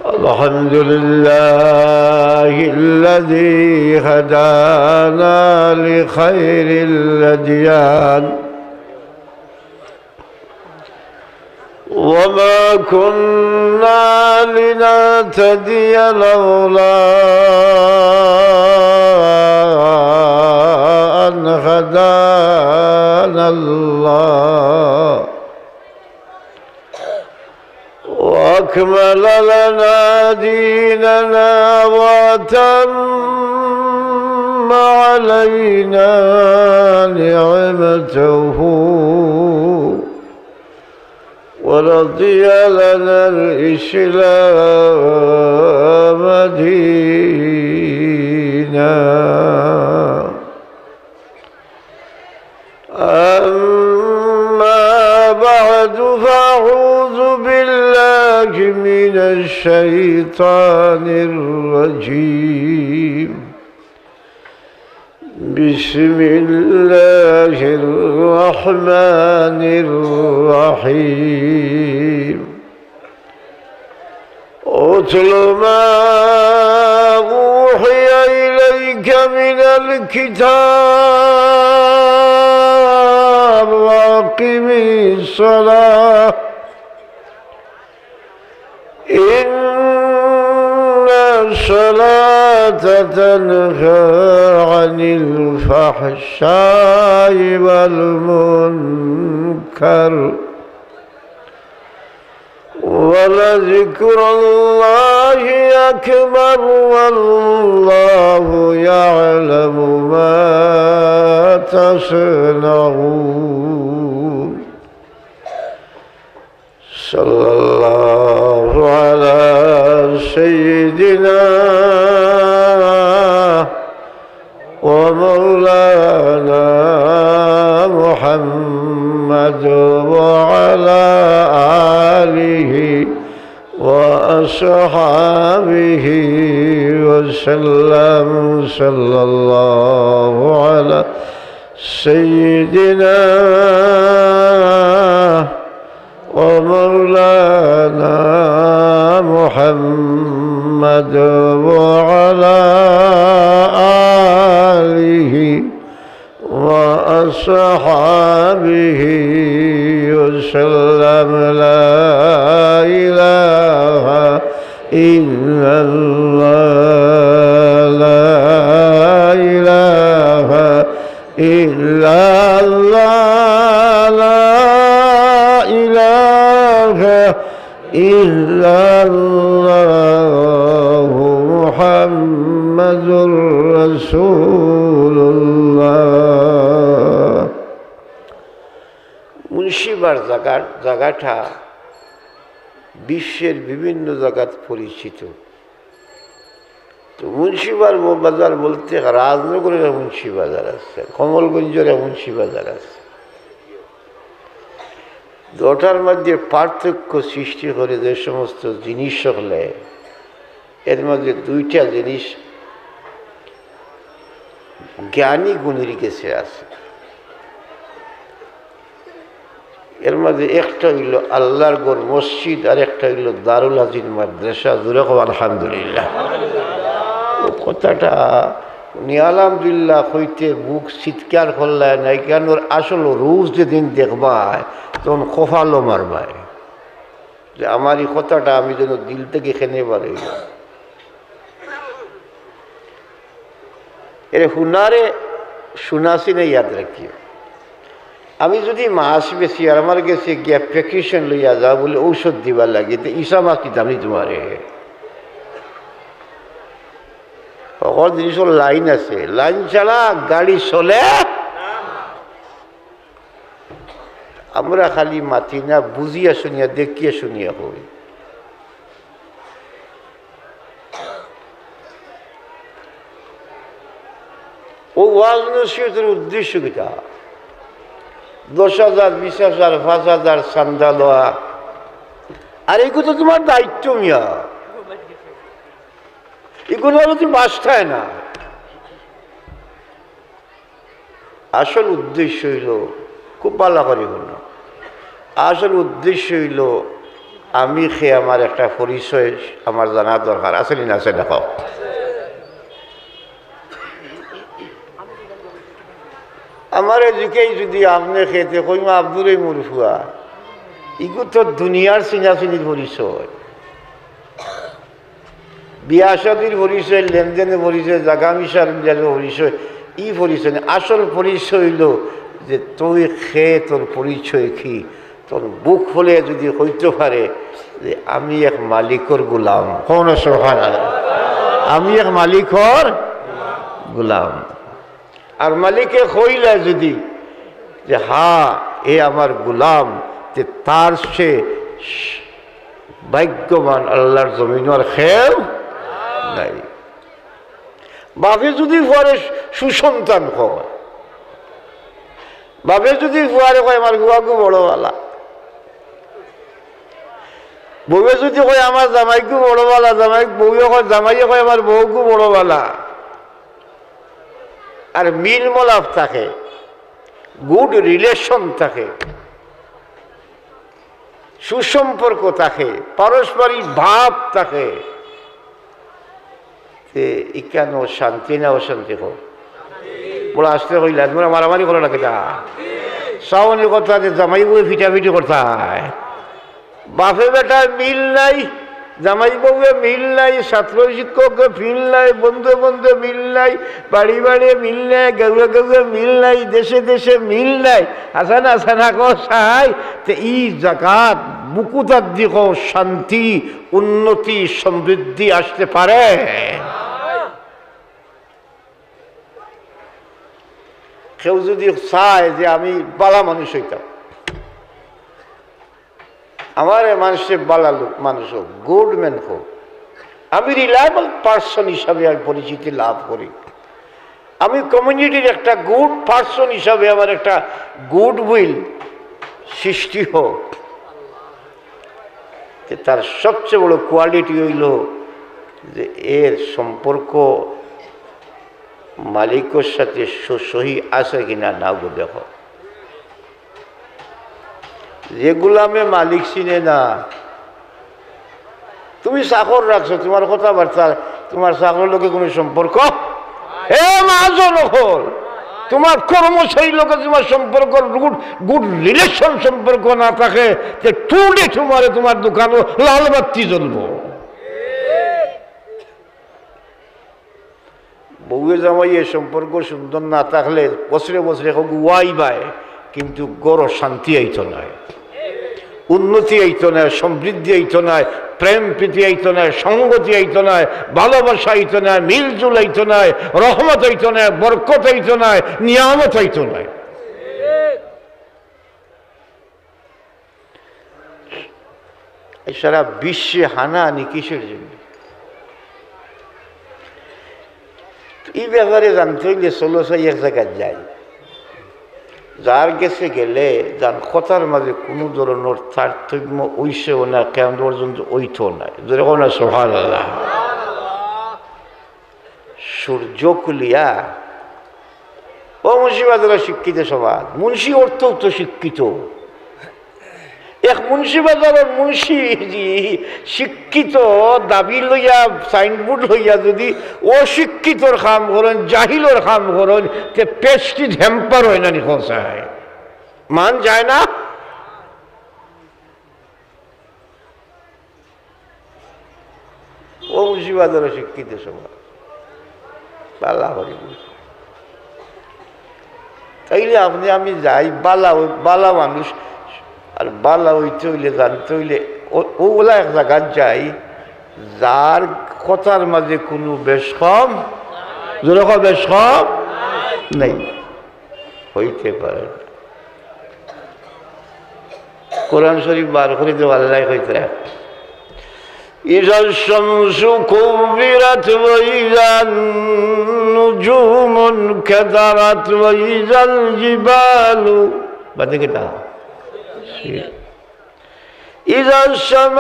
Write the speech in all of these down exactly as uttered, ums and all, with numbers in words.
الحمد لله الذي هدانا لخير الأديان، وما كنا لنهتدي لولا أن هدانا الله، وأكمل لنا ديننا وأتم علينا نعمته ورضي لنا الإسلام دينا. أما بعد، فأعوذ بالله من الشيطان الرجيم. بسم الله الرحمن الرحيم. اتل ما أوحي إليك من الكتاب وأقم الصلاة، إن الصلاة تنهى عن الفحشاء والمنكر، ولذكر الله أكبر، والله يعلم ما تصنعون. صلى الله على سيدنا ومولانا محمد وعلى آله وأصحابه وسلم. صلى الله على سيدنا ومولانا محمد وعلى آله وأصحابه وسلم. لا إله إلا الله، لا إله إلا الله، لا إله إلا الله محمد رسول الله. মুন্সিপাড়ার জাগা, জাগাটা বিশ্বের বিভিন্ন জাগাত পরিচিত। তো মুন্সিপাড়ার ব-, বাজার বলতে রাজনগরের মুন্সি বাজার আছে, কমলগঞ্জের মুন্সি বাজার আছে। দুটার মধ্যে পার্থক্য সৃষ্টি করে যে সমস্ত জিনিস হলে, এর মধ্যে দুইটা জিনিস জ্ঞানী গুণীর গেছে আছে। এর মাঝে একটা অইলো আল্লাহর ঘর মসজিদ, আর একটা অইলো দারুল হাদিস মাদ্রাসা। জোরে কও আলহামদুলিল্লাহ। ও কথাটা উনি আলহামদুলিল্লাহ কইতে বুক চিৎকার করলায় না, কেন ওর আসল রূপ যেদিন দেখবায়, তখন কপালো মারবায় যে আমার এই কথাটা আমি যেন দিল থাকি কেনে বার অইলো। এরে হুনারে শুনাছি না, ইয়াদ রাখিও। আমি যদি মাছ বেচি আর আমার গেছে গিয়া prescription লইয়া যাও বলে ঔষধ দিবার লাগি, তে ইসা মাছ দিতাম নি তুমারে? সকল জিনিসর লাইন আছে, লাইন ছাড়া গাড়ি চলে। আমরা খালি মাতি না, বুঝিয়া শুনিয়া, দেখিয়া শুনিয়া কই। ও ওয়াজ নসিহতর উদ্দেশ্য কিতা? দশ হাজার, বিশ হাজার, পাঁচ হাজার চান্দা লওয়া, আর এগু তো তুমার দায়িত্ব মিয়া, এগুলো তুমি বাঁচতায় না। আসল উদ্দেশ্য অইলো, খুব ভালা করি হুনো, আসল উদ্দেশ্য অইলো আমি কে, আমার একটা পরিচয় আমার জানা দরকার। আছে নি না? আছে, দেখো। আমারে জিকাইন যদি আপনে কে, তে কইমু আব্দুর রহিমর ফুয়া। ইগু তো দুনিয়ার চিনাচিনির পরিচয়, বিয়া শাদির পরিচয়, লেনদেনের পরিচয়, জাগা মিশার মিলানোর পরিচয়, ই পরিচয় না। আসল পরিচয় অইলো যে তুই কে, তোর পরিচয় কি, তোর বুক ফুলে যদি কইতো পারে যে আমি এক মালিকর গোলাম। কও না সুবহানাল্লাহ? আমি এক মালিকর গোলাম। আর মালিকে কইলা যদি যে, "হ্যাঁ, এ আমার গোলাম", তে তার সে ভাগ্যবান আল্লাহর জমিনো আর কেউ নাই। বাপে যদি ফুয়ারে সুসন্তান কয়, বাপে যদি ফুয়ারে কয়, "আমার ফুয়াগু বড় বালা", বউয়ে যদি কয়, "আমার জামাইগু বড় বালা", জামাই, বউয়ে কয়, জামাইয়ে কয়, "আমার বউগু বড় বালা", আর মিল মলাপ থাকে, গুড রিলেশন থাকে, সুসম্পর্ক থাকে, পারস্পরিক ভাব থাকে, তে ইখানো শান্তি না অশান্তি? কও। বড় আস্তে কইলা, তোমরা মারামারি করো না কিতা? সাওনি কথা যে জামাই বউয়ে ফিটাফিটি করতায়। বাপে বেটায় মিল নাই, জামাই বউয়ে মিল নাই, ছাত্র শিক্ষকে মিল নাই, বন্ধু বন্ধু মিল নাই, বাড়ি বাড়ি মিল নাই, গাউয়ে গাউয়ে মিল নাই, দেশে দেশে মিল নাই। আছে না, আছে না? কও চাই। তে ই জাগাত বুকুতার দিকেও শান্তি, উন্নতি, সমৃদ্ধি আসতে পারে? কেউ যদি চায় যে আমি বালা মানুষ অইতাম, আমারে মানষে বালা লোক, মানুষ হোক, গুড ম্যান হোক, আমি রিলায়েবল পারসন হিসাবে আমি পরিচিতি লাভ করি, আমি কমিউনিটির একটা গুড পারসন হিসাবে আমার একটা গুড উইল সৃষ্টি হোক, তে তার সবচেয়ে বড় কোয়ালিটি অইলো যে এর সম্পর্ক মালিকর সাথে স-, সহি আছে কিনা, না গো দেখো। যে গুলামে মালিক চিনে না, তুমি চাকর রাখছো, তোমার কথাবার্তা, তোমার চাকরর লগে কোনো সম্পর্ক? হে মহাজন অকল, তোমার কর্মচারীর লগে তোমার সম্পর্ক, গুড, গুড রিলেশন সম্পর্ক না থাকে, তে টুডে তোমারে তোমার দোকানো লাল বাতি জ্বলবো। বউয়ে জামাইয়ে সম্পর্ক সুন্দর না থাকলে বছরে বছরে হোক ওয়াই বায়, কিন্তু ঘরো শান্তি আইতো নায়, উন্নতি আইতো নায়, সমৃদ্ধি আইতো নায়, প্রেম প্রীতি আইতো নায়, সঙ্গতি আইতো নায়, ভালোবাসা আইতো নায়, মিলজুল আইতো নায়, রহমত আইতো নায়, বরকত আইতো নায়, নিয়ামত আইতো নায়। এই সারা বিশ্বে হানাহানি কিসের জন্য? এই ব্যাপারে জানতে অইলে চলো চাই এক জাগাত যাই। যার গেছে গেলে যান কথার মাঝে কোনো ধরনের তারতম্য অইছেও না, কিয়ামত পর্যন্ত অইতো নায়। জোরে কও না সুবহানাল্লাহ। সূর্য কুলিয়া। ও মুন্সিবাজারর শিক্ষিত সমাজ, মুন্সি অর্থও তো শিক্ষিত। এক মুন্সিবাজারর মুন্সি যদি শিক্ষিত দাবি লইয়া, সাইনবোর্ড লইয়া যদি অশিক্ষিতর কাম করইন, জাহিলর কাম করইন, তে প্রেস্টিজ হ্যাম্পার অয় না নি? কও চাই, মান যায় না? ও মুন্সিবাজারর শিক্ষিত সমাজ, বালা করি বুঝো। তাইলে আপনে আমি যাই, বালা অই-, বালা মানুষ, আর বালা অইতে অইলে, জানতে অইলে, ও-, ওগুলা এক জাগাত যাই, যার কথার মাঝে কোনো বেশ কম, জোরে কও, বেশ কম নেই, অইতে পারে না। কোরআন শরীফ বার করি দেও, আল্লায় কইতরা, "ইজা শামসু কুবিরাত ওয়া ইজা নুজুমুন কাদারাত ওয়া ইজাল জিবালু।" বাদে কিতা? ইজা শামাউন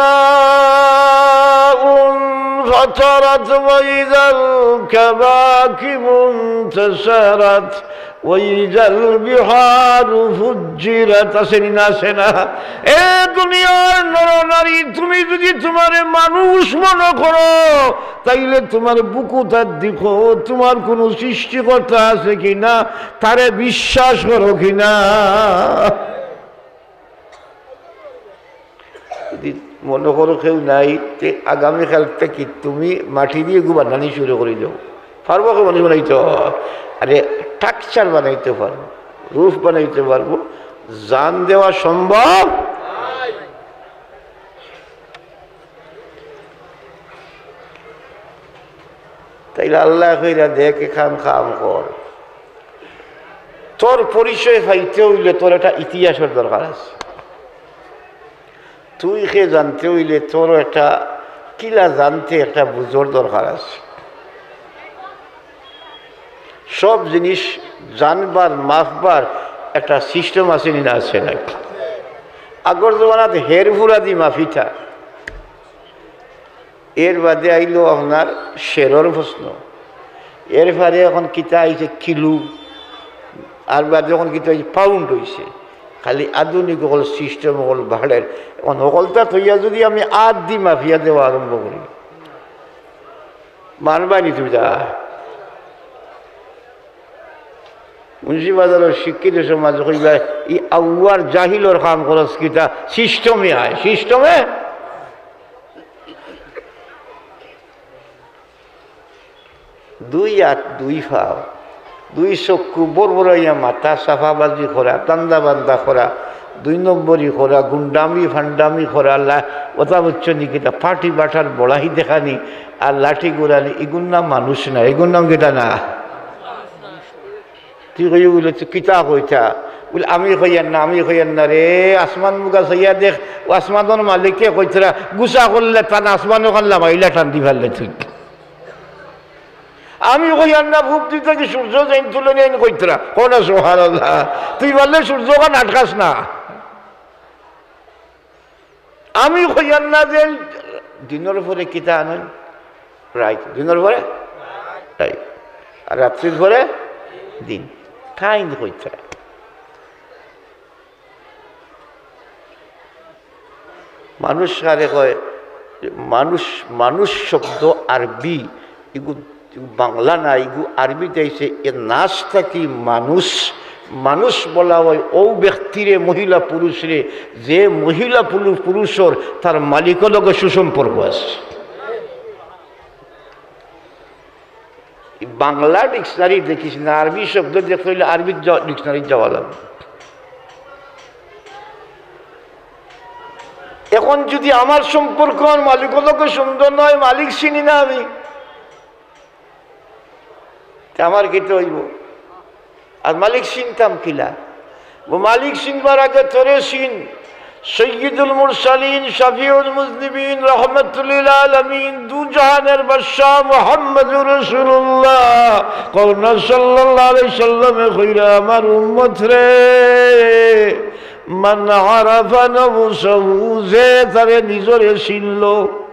انفطرت وإذا الكواكب انتثرت وإذا البحار فجرت। আছে নি না, আছে না? এ দুনিয়ার নরনারী, তুমি যদি তুমারে মানুষ মনো করো, তাইলে তুমার বুকুটা দেখো, তুমার কুনু সৃষ্টিকর্তা আছে কিনা, তারে বিশ্বাস করো কিনা। যদি মনো করো কেউ নাই, তে আগামীকাল থাকি তুমি মাটি দিয়া এগু বানানি শুরু করি দেও। পারবো কেউ মানুষ বানাইতো? আরে, structure বানাইতে পারবো, রূপ বানাইতে পারবো, জান দেওয়া সম্ভব? তাইলে আল্লায় কইরা দেখ, এখান কাম কর। তোর পরিচয় পাইতে অইলে তোর একটা ইতিহাসর দরকার আছে। তুই কে জানতে অইলে তোর একটা কিলা জানতে একটা বুঝর দরকার আছে। সব জিনিস জানবার মাপবার একটা system আছে নি না, আছে না? আগর জমানাত হের ফুরা দি মাপিতা। এর বাদে আইলো আপনার সেরর প্রশ্ন, এর বাদে এখন কিতা আইছে, কিলো, আর বাদে এখন কিতা অইছে, পাউন্ড অইছে। খালি আধুনিক অকল system অকল বাড়ের। এখন হকলতা থইয়া যদি আমি আত দি মাপিয়া দেওয়া আরম্ভ করি, মানবায় নি তুমি তা? মুন্সিবাজারর শিক্ষিত সমাজে কইবা, "ই আউয়ার জাহিলর কাম করস কিতা? system-এ আয়, system-এ।" দুই আত, দুই পাও, দুই চক্ষু, বড়বড়াইয়া মাথা, চাপাবাজি করা, ধান্দাবান্দা করা, দুই নম্বরি করা, গুন্ডামি ফান্ডামি করা, লা-, কথা বুঝছো নি কিতা, পার্টি বাটার বড়াই দেখানি, আর লাঠি গুড়ানি, ইগুর নাম মানুষ না, ইগুর নাম কিতা না? তুই কইও বুলে, "তুই কিতা কইতা?" বুলে, "আমি কইয়ার না, আমি কইয়ার না রে, আসমান মুখা চাইয়া দেখ, ও আসমানর মালিকে কইতরা, গুছা করলে টান আসমান ওখান লামাইলা টান দি পারলে তুই।" আমি কইয়ার না, পূব দিক থাকি সূর্য যেইন তুলে নেইন কইতরা, কও না সুবহানাল্লাহ। তুই পারলে সূর্য ওখান আটকাস না। আমি কইয়ার না যে দিনর পরে কিতা আনইন? রাইত। দিনর পরে রাইত। আর রাত্রির পরে দিন। তাইন কইতরা। মানুষ কারে কয়, মানুষ, মানুষ শব্দ আরবি, ইগু, ইগু বাংলা না, ইগু আরবিত আইছে, এ নাস থাকি মানুষ, মানুষ বলা অয় ও ব্যক্তিরে, মহিলা পুরুষরে, যে মহিলা পুরু-, পুরুষর তার মালিকর লগে সুসম্পর্ক আছে। এই বাংলা dictionary দেখিস না, আরবি শব্দ দেখতে অইলে আরবি জ-, dictionary যাওয়া লাগবো। এখন যদি আমার সম্পর্ক আমার মালিকর লগে সুন্দর নায়, মালিক চিনি না আমি, তে আমার কিতা অইবো? আর মালিক চিনতাম কিলা? ও মালিক চিনবার আগে তোরে চিন। সৈয়দুল মুরসালিন, শফিউল মুজনিবিন, রহমতুল লিল আলামিন, দু জাহানের বাদশা মুহাম্মদুর রাসূলুল্লাহ। কও না সাল্লাল্লাহু আলাইহি সাল্লামে কইরা, "আমার উম্মত রে, মান আরাফা নাফসাহু", যে তারে নিজরে চিনলো,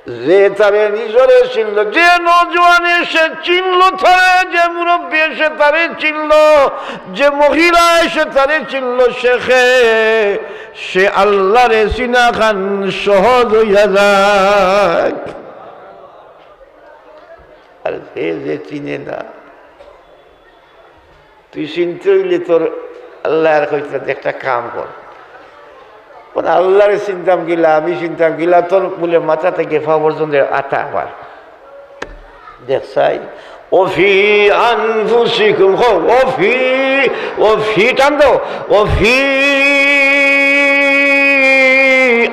যে তারে নিজরে চিনলো, যে নওজোয়ানে সে চিনলো তারে, যে মুরব্বিয়ে সে তারে চিনলো, যে মহিলায় সে তারে চিনলো, সে কে, সে আল্লাহরে চিনাখান সহজ অইয়া যায়। আর সে যে চিনে না, তুই চিনতে অইলে তোর আল্লাহর কইতরা, "একটা কাম কর।" মানে, "আল্লাহরে চিনতাম কিলা, আমি চিনতাম কিলা, তোর বুলে মাথা থাকি পাও পর্যন্ত আতা আমার।" দেখছাই? "ওফি আনফুসিকুম", কও, "ওফি", "ওফি", টান দেও, "ওফি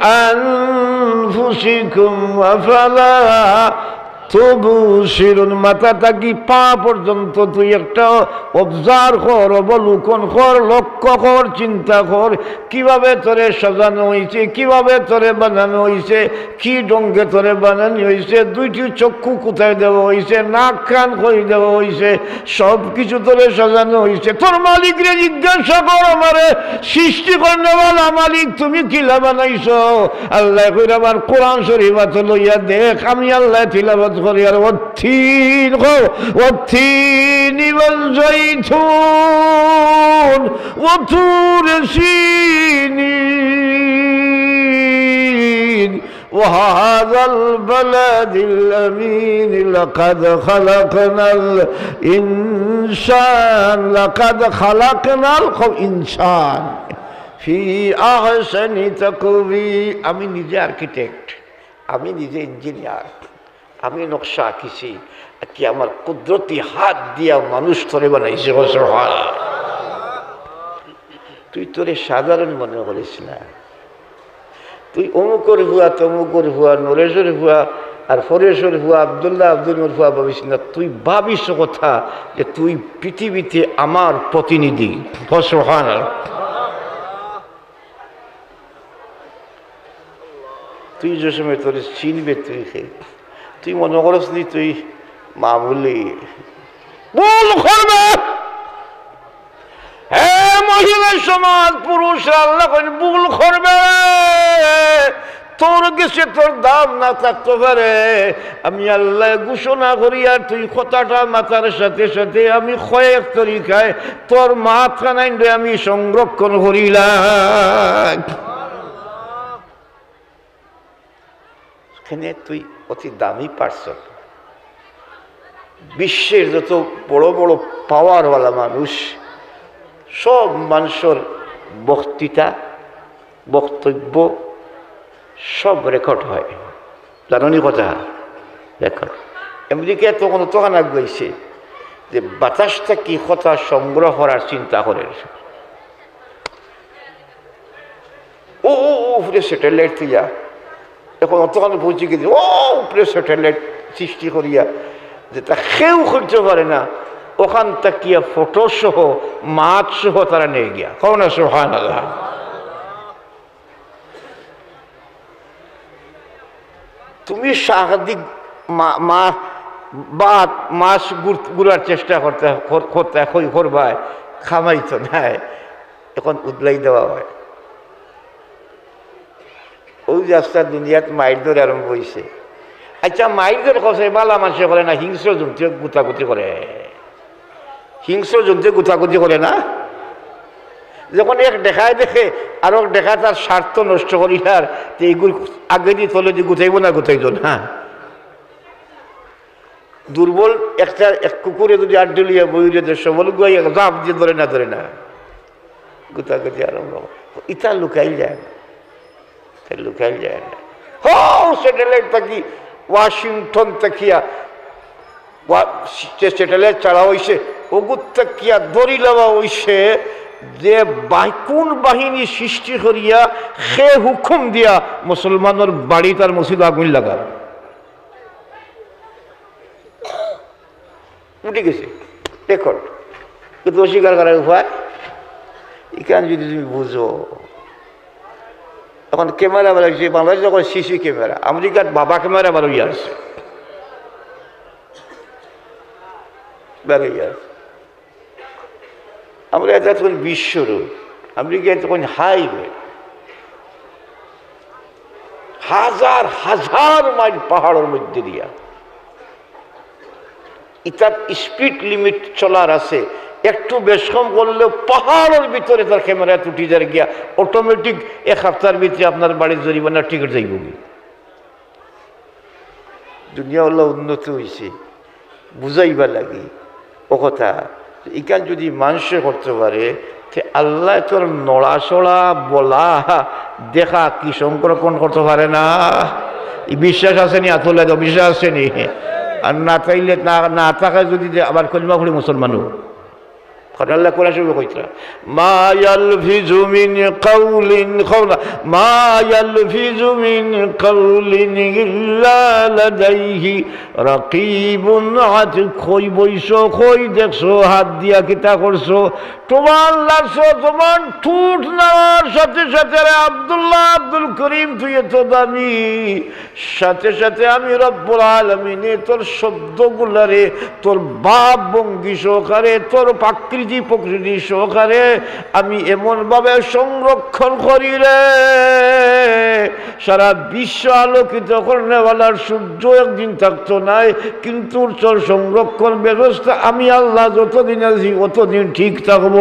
আনফুসিকুম আফালা তুবসিরুন, মাথা থাকি পা পর্যন্ত তুই একটা observe কর, অবলোকন কর, লক্ষ্য কর, চিন্তা কর, কিভাবে তোরে সাজানো হইছে, কিভাবে তোরে বানানো হইছে, কি ঢঙ্গে তোরে বানানো হইছে, দুইটি চক্ষু কোথায় দেওয়া হইছে, নাক কান কই দেওয়া হইছে, সব কিছু তোরে সাজানো হইছে। তোর মালিকরে জিজ্ঞাসা কর, আমারে সৃষ্টি করনেওয়ালা মালিক, তুমি কিলা বানাইছো? আল্লায় কইরা, আমার কোরআন শরীফ আতো লইয়া দেখ, আমি আল্লায় তিলাওয়াত করি। আর ওয়াত্তিন, কও, ওয়াত্তিনি ওয়াজ্জাইতুন, ওয়াতুর সিনিন, وهذا البلد الأمين لقد خلقنا الإنسان، لقد خلقنا الإنسان في أحسن تقويم। আমি নিজে আর্কিটেক্ট, আমি নিজে ইঞ্জিনিয়ার, আমি নকশা আঁকিছি, কি আমার কুদরতি হাত দিয়া মানুষ তোরে বানাইছে। সুবহানাল্লাহ। তুই তোরে সাধারণ মনে করিস না। তুই অমুকর ফুয়া, তমুকর ফুয়া, নরেশর ফুয়া, আর ফরেশর ফুয়া, আব্দুল্লাহ আব্দুলর ফুয়া ভাবিস না। তুই ভাবিস কথা যে তুই পৃথিবীতে আমার প্রতিনিধি। সুবহানাল্লাহ। তুই যে সময় তোরে চিনবে, তুই কে? তুই মনে করস নি তুই মামুলি? ভুল করবে। হে মহিলা সমাজ, পুরুষরা, আল্লায় কইন, ভুল করবে। তোর গেছে তোর দাম না থাকতো পারে। আমি আল্লায় ঘোষণা করি, আর তুই কথাটা মাতার সাথে সাথে আমি কয়েক তরিকায় তোর মাতখানাইনরে আমি সংরক্ষণ করিলাম। এখানে তুই অতি দামি পার্সন। বিশ্বের যত বড় বড় পাওয়ারওয়ালা মানুষ, সব মানুষর বক্তৃতা, বক্তব্য সব রেকর্ড হয়। জানো নি কথা? রেকর্ড। আমেরিকায় তখন অতখান আগুয়াইছে যে বাতাস থাকি কথা সংগ্রহ করার চিন্তা করে। ও, ও, ও, উপরে স্যাটেলাইট দিয়া। এখন অতখান পৌঁছে গেছে, ও, উপরে স্যাটেলাইট সৃষ্টি করিয়া, যেটা কেউ করতে পারে না, ওখান থাকিয়া ফটো সহ, মাত সহ তারা নিয়ে গিয়া। কও না সুবহানাল্লাহ। তুমি সারাদিন মা-, মা-, ভাত, মাছ গুর-, গুরার চেষ্টা করতে, কর-, করতে, কই করবায়, খামাই তো নাই। এখন উদলাই দেওয়া হয়। ওই যে আস্তা দুনিয়াত মাইর দর আরম্ভ হইছে। আচ্ছা, মাইর দর কষে বালা মানষে করে না, হিংস্র জন্তুয়ে গুতাগুতি করে। হিংস্র জন্তুয়ে গুতাগুতি করে না। যখন এক ডেকায় দেখে, আর এক ডেকায় তার স্বার্থ নষ্ট করিলার, তে এইগুর আগেদি তলেদি গুতাইবো না, গুতাইতো না। দুর্বল একটা, এক কুকুরে যদি আড্ডি লইয়া বইলে, যে সবল গুয়াই এক জাপ দিয়ে ধরে না, ধরে না, গুতাগুতি আরম্ভ। ইতা লুকাইল যায় না, ইতা লুকাইল যায় না। হো, স্যাটেলাইট থাকি, ওয়াশিংটন থাকিয়া, ওয়া-, যে স্যাটেলাইট ছাড়া হইছে, ওগুত থাকিয়া ধরি লওয়া হইছে যে বাহ-, কোন বাহিনী সৃষ্টি করিয়া কে হুকুম দিয়া মুসলমানর বাড়িত আর মসজিদো আগুন লাগার। উঠি গেছে রেকর্ড, কিন্তু অস্বীকার করার উপায়। এখান যদি তুমি বুঝো, এখন ক্যামেরা বানাইছে, বাংলাদেশে যখন সিসি ক্যামেরা, আমেরিকার বাবা ক্যামেরা বানাইয়া আছে, বানাইয়া আছে। আমরা এটা তখন বিশ্বরূপ, আমেরিকায় তখন হাইওয়ে, হাজার হাজার মাইল পাহাড়ের মধ্যে দিয়া। ইতার স্পিড লিমিট চলার আছে, একটু বেশ কম করলে পাহাড়ের ভিতরে তার ক্যামেরা ত্রুটি যায় গিয়া, অটোমেটিক এক হাপ্তার ভিতরে আপনার বাড়ির জরিমানা টিকিট যাইব। দুনিয়া অলা উন্নত হইছে, বুঝাইবা লাগি ও কথা। ইখান যদি মানষে করতে পারে, তে আল্লায় তোর নড়াচড়া, বলা, দেখা কি সংরক্ষণ করতে পারে না? ই বিশ্বাস আছে নি? আত তুলে দেও, বিশ্বাস আছে নি? আর না তাইলে, না, না থাকে যদি দে-, আবার কলিমা পড়ি মুসলমান অইবো। কারণ আল্লাহ কোরআন শরীফে কইতরা, "মা ইয়ালফিজু মিন কাউলিন", কও না, "মা ইয়ালফিজু মিন কাউলিন ইল্লা লাদাইহি রাকিবুন আতিদ।" কই বইছো, কই দেখছো, হাত দিয়া কিতা করছো, জবান লাড়ছো, জবান ঠুট নাড়ার সাথে সাথে, রে আব্দুল্লাহ, আব্দুল করিম, তুই এত দামি, সাথে সাথে আমি রব্বুল আলামিনে তোর শব্দগুলারে, তোর ভাব ভঙ্গি সহকারে, তোর আকৃতি প্রকৃতি সহকারে আমি এমনভাবে সংরক্ষণ করি রে, সারা বিশ্ব আলোকিত করনেওয়ালার সূর্য একদিন থাকতো নায়, কিন্তু তোর সংরক্ষণ ব্যবস্থা আমি আল্লাহ যতদিন আছি অতদিন ঠিক থাকবো।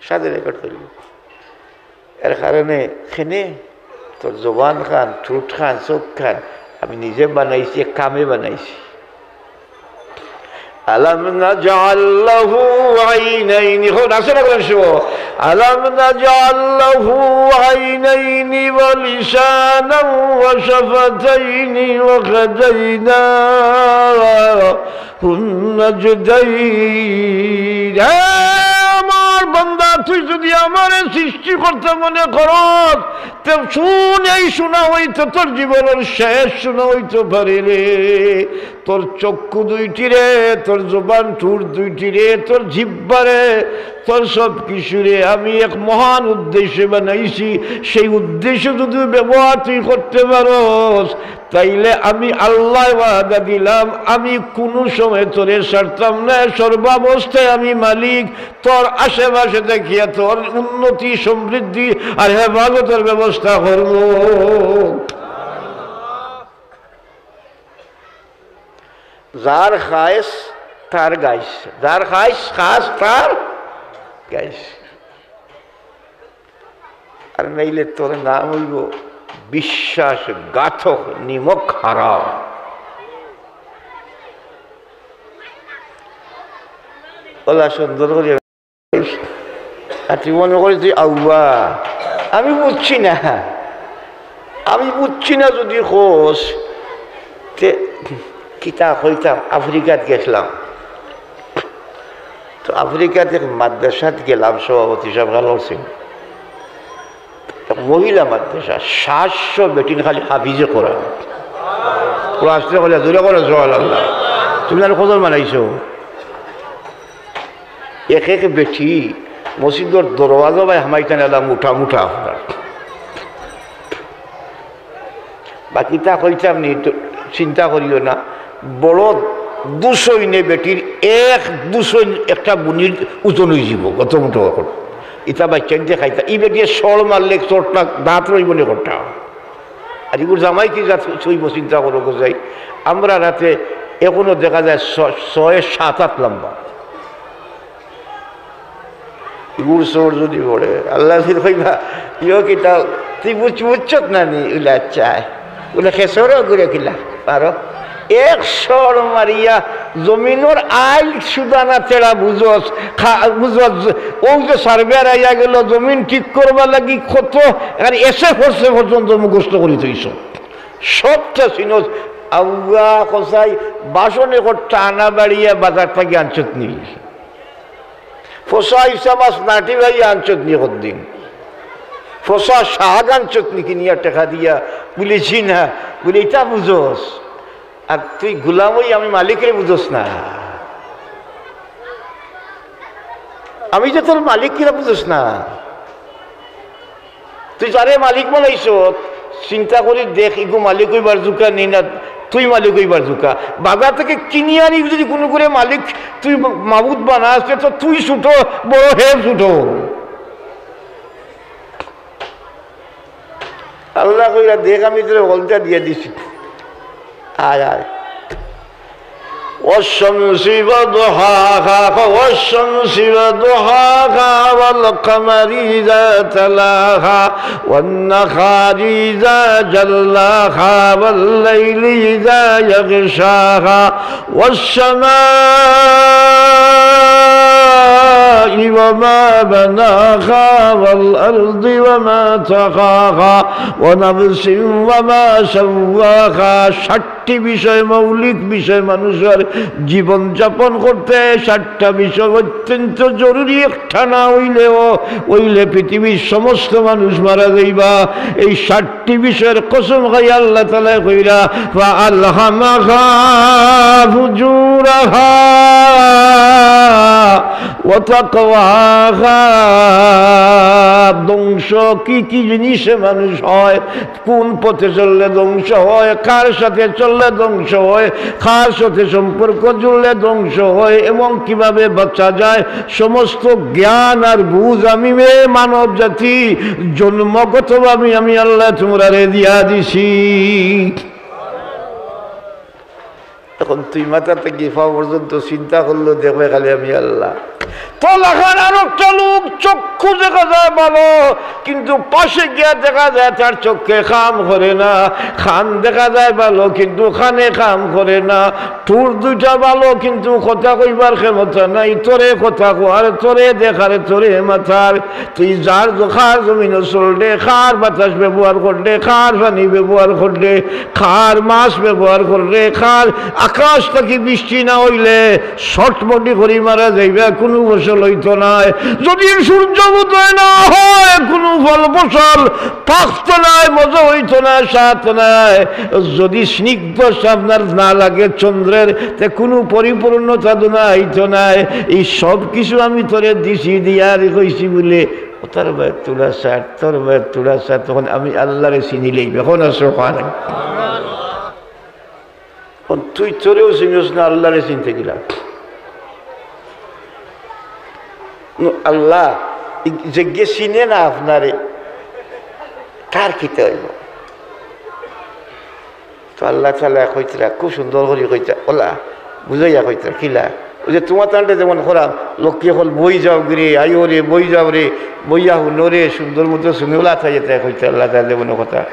সাথে রেকর্ড করি। এর কারণে খেনে তোর জবান খান, ঠুট খান, চোখ খান আমি নিজে বানাইছি, এক কামে বানাইছি। আলাম নাজআল লাহু আইনাইনি। হো, নাচে না করেন শুভ। আলাম নাজআল লাহু আইনাইনি ওয়া লিসানান ওয়া শাফাতাইনি ওয়া হাদাইনা হুন নাজদাইন। হে আমার বান্দা, তুই যদি আমারে সৃষ্টিকর্তা মনে করস, তে শুন, এই শোনা হইতো তোর জীবনের শেষ শোনা হইতো পারে রে। তোর চক্ষু দুইটি রে, তোর জবান ঠুট দুইটি রে, তোর জিহ্বা রে, তোর সব কিছু রে, আমি এক মহান উদ্দেশ্যে বানাইছি। সেই উদ্দেশ্য যদি ব্যবহার তুই করতে পারস, তাইলে আমি আল্লাহ ওয়াদা দিলাম, আমি কোনো সময় তোরে ছাড়তাম না, সর্বাবস্থায় আমি মালিক, তোর আশেপাশে থাকিয়া তোর উন্নতি, সমৃদ্ধি আর হেফাজতের ব্যবস্থা করব। যার খায়েশ তার গাইশ, যার খায়েশ খাস তার গাইশ। আর নাইলে তোর নাম হইব বিশ্বাসঘাতক, নিমক হারাম। ওলা সুন্দর করে আর তুই মনে করিস তুই আউয়া। আমি বুঝছি না, আমি বুঝছি না যদি কস, তে কিতা কইতাম। আফ্রিকাত গেছিলাম, তো আফ্রিকাত এক মাদ্রাসাত গেলাম, সভাপতি সাহেব খেয়াল করছেন, এক মহিলা মাদ্রাসা, সাতশো বেটিন খালি হাফিজে কোরআন। ওরা আসতে বলে, "জোরে করো সুবহানাল্লাহ।" তুমি আর কজন বানাইছো? এক এক বেটি মসজিদর দরওয়াজা বায় হামাইতাম এলা মুঠা মুঠা আপনার। বাকিতা কইতাম নি, তো চিন্তা করিও না। বড় দুশো ইনে বেটির এক দুশো ইন একটা বুনির ওজন হয়ে যাব, কত মোটা অখন। ইতা বাচ্চাইন্তে খাইতা। ই বেটিয়ে সড় মারলে চোটটা দাঁত রইব নি কোনটা। আর ইগুর জামাই কি জাত হইব চিন্তা করো গো যাই। আমরা রাতে এখনো দেখা যায় ছ-, ছয় সাত আট লম্বা। ইগুর চোর যদি পড়ে, আল্লাহ ফির কইবা, "ইয়ো কিতা, তুই বুঝ-, বুঝছত না নি?" উলে, "আচ্ছা।" উলে, "খেসরও ঘুরে কিলা পারো?" এক সর মারিয়া জমিনর আইল সুদানা তেড়া বুঝস, খা-, বুঝস, ও যে সার্ভেয়ার আইয়া গেল, জমিন ঠিক করবার লাগি কত, আর এসে পড়ছে পর্যন্ত মুখস্থ করি থইছ। সবটা চিনস, আউয়া কসাই বাসনে করতে আনা বাড়িয়া বাজার থাকি আনছত নি। ফসা ইসা মাছ নাটি ভাই আনছত নি কদিন। ফসা শাক আনছত নি কিনিয়া টেকা দিয়া। বুলে, "জি না।" বুলে, "ইটা বুঝস? আর তুই গুলাম হই আমি মালিকরে বুঝস না। আমি যে তোর মালিক কিনা বুঝস না।" তুই যারে মালিক বানাইছত, চিন্তা করি দেখ, ইগু মালিক হইবার জুকা নি না, তুই মালিক হইবার জুকা। বাজার থাকি কিনি আনি যদি কোনো করে মালিক তুই মাবুদ বানাস, তে তো তুই ছুটো, বড় হে ছুটো। আল্লাহ কইরা, "দেখ, আমি তোরে হলটা দিয়া দিছি।" আয়, আয়। والشمس وضحاها، والشمس وضحاها، والقمر إذا تلاها، والنهار إذا جلاها، والليل إذا يغشاها، والسماء السماء وما بناها والأرض وما طحاها ونفس وما سواها। সাতটি বিষয়, মৌলিক বিষয় মানুষর জীবনযাপন করতে সাতটা বিষয় অত্যন্ত জরুরি। একটা না অইলেও, অইলে পৃথিবীর সমস্ত মানুষ মারা যাইবা। এই সাতটি বিষয়র কসম খাইয়া আল্লাহ তাআলায় কইরা, فألهمها فجورها وتقواها। ধ্বংস কি কি জিনিসে মানুষ হয়, কোন পথে চললে ধ্বংস হয়, কার সাথে চললে ধ্বংস হয়, কার সাথে সম্পর্ক জুড়লে ধ্বংস হয় এবং কিভাবে বাঁচা যায়, সমস্ত জ্ঞান আর বুঝ আমি, এ মানব জাতি, জন্মগতভাবে আমি আল্লাহ তোমরারে দিয়া দিছি। এখন তুই মাথা থাকি পাও পর্যন্ত চিন্তা করলেও দেখবে খালি আমি আল্লাহ। তো লাখান আর একটা লোক চক্ষু দেখা যায় ভালো, কিন্তু পাশে গিয়া দেখা যায় তার চক্ষে কাম করে না। কান দেখা যায় ভালো, কিন্তু কানে কাম করে না। ঠুট দুইটা ভালো, কিন্তু কথা কইবার ক্ষমতা নাই। তোরে কথা কওয়ার, তোরে দেখার, তোরে মাতার। তুই যার জ-, কার জমিনো চলরে, কার বাতাস ব্যবহার কররে, কার পানি ব্যবহার কররে, কার মাছ ব্যবহার কররে, কার আকাশ থাকি বৃষ্টি না অইলে ছটফটি করি মারা যাইবা, কুনু ফসল অইতো নায়। যদি সূর্য উদয় না হয়, কুনু ফল ফসল পাকতো নায়, মজা অইতো নায়, স্বাদ নায়। যদি স্নিগ্ধ আপনার না লাগে চন্দ্রের, তে কুনু পরিপূর্ণতা তো না অইতো নায়। এই সব কিছু আমি তোরে দিছি, দিয়ার কইছি বলে, ও তোর ভাই তুলা সার, তোর ভাই তুলা সার, তখন আমি আল্লাহরে চিনিলেই, এখন আর সুবহানাল্লাহ। এখন তুই তোরেও চিনিস না, আল্লাহরে চিনতে গেলাম। নু আল্লাহ, ই-, যে গে চিনে না আপনারে, তার কিতা অইব? তো আল্লাহ তাআলা কইতরা, খুব সুন্দর করি কইতরা, ওলা, বুঝাইয়া কইতরা, কিলা? ওই যে তোমার তান্ডে যেমন করাম, লক্ষ্মী অকল বই যাও গিরে, আইও রে, বই যাও রে, বইয়া হুনো রে, সুন্দর মতো শুনে, ওলা তাই তাই কইতরা, আল্লাহ তাআলা যেমন কথা।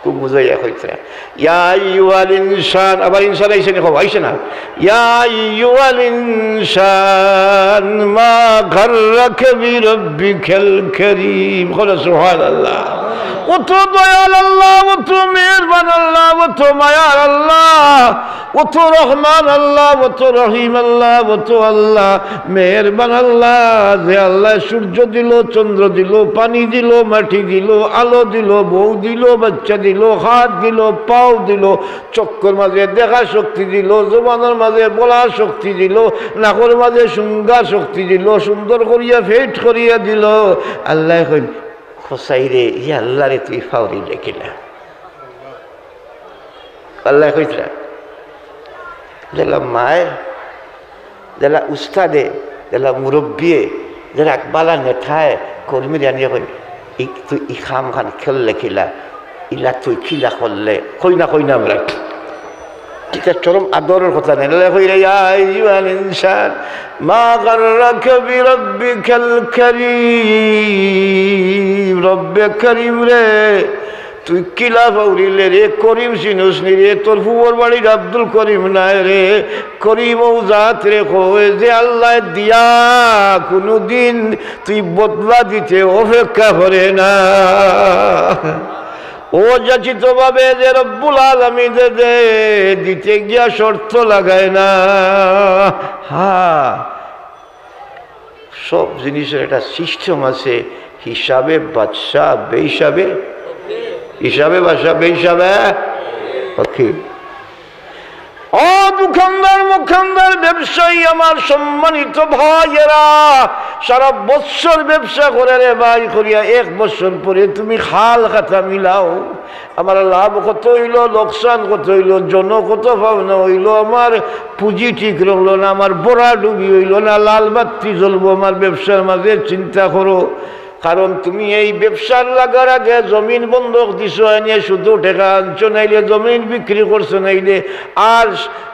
খুব বুঝাইয়া কইতরা। ইয়া আইয়ুহাল ইনসান, আবার ইনসান আইছে নি? কও, আইছে না? ইয়া আইয়ুহাল ইনসান, মা গাররাকা বিরাব্বিকাল কারীম। বলো সুবহানাল্লাহ। অত দয়াল আল্লাহ, অত মেহেরবান আল্লাহ, অত মায়ার আল্লাহ, অত রহমান আল্লাহ, অত রহিম আল্লাহ, অত আল্লাহ, মেহেরবান আল্লাহ, যে আল্লাহ সূর্য দিল, চন্দ্র দিল, পানি দিল, মাটি দিল, আলো দিল, বউ দিল, বাচ্চা দিল, হাত দিল, পাও দিল, চক্ষুর মাঝে দেখা শক্তি দিল, জবানর মাঝে বলার শক্তি দিল, নাকর মাঝে শুঙ্গা শক্তি দিল, সুন্দর করিয়া ফেট করিয়া দিল। আল্লাহ কইন, "হোসাই রে, ই আল্লাহরে তুই ফাউরি লেখিলা।" আল্লাহ কইতরা, যেলা মায়, যেলা উস্তাদে, যেলা মুরব্বিয়ে, যেলা এক বালা নেতায়, কর্মীরে আনিয়া কইন, "ই, তুই ই কাম খান কেল্লে কিলা, ইলা তুই কিলা করলে?" কই না, কই না আমরা। ইটা চরম আদরর কথা নায়। আল্লাহ কইরা, "ইয়া আইয়ুহাল ইনসান, মা গাররাকা বিরাব্বিকাল কারীম।" রব্বে করিম রে, তুই কিলা ফাউরিলে রে, করিম চিনস নি রে, তোর ফুবর বাড়ির আব্দুল করিম নায় রে, করিম ও জাত রে কয় যে আল্লাহ দিয়া কুনুদিন তুই বদলা দিতে অপেক্ষা করে না। অযাচিতভাবে যে রব্বুল আলামিন দে, দে, দিতে গিয়া শর্ত লাগায় না। হ্যাঁ, সব জিনিসের একটা সিস্টেম আছে, হিসাবে বাদশা, বেহিসাবে, হিসাবে বাদশা, বেহিসাবে ফকির। ও দোকানদার, মোকানদার, ব্যবসায়ী, আমার সম্মানিত ভাইয়েরা, সারা বছর ব্যবসা করে রে ভাই, করিয়া এক বছর পরে তুমি হাল খাতা মিলাও, আমার লাভ কত অইলো, লোকসান কত অইলো, জন কত পাওনা অইলো, আমার পুঁজি ঠিক রইলো না, আমার ভরা ডুবি অইলো না, লাল বাত্তি জ্বলবো, আমার ব্যবসার মাঝে চিন্তা করো। কারণ তুমি এই ব্যবসার লাগার আগে জমিন বন্ধক দিছো, আনিয়া শুধু টেকা আনছো, নাইলে জমিন বিক্রি করছো, নাইলে আর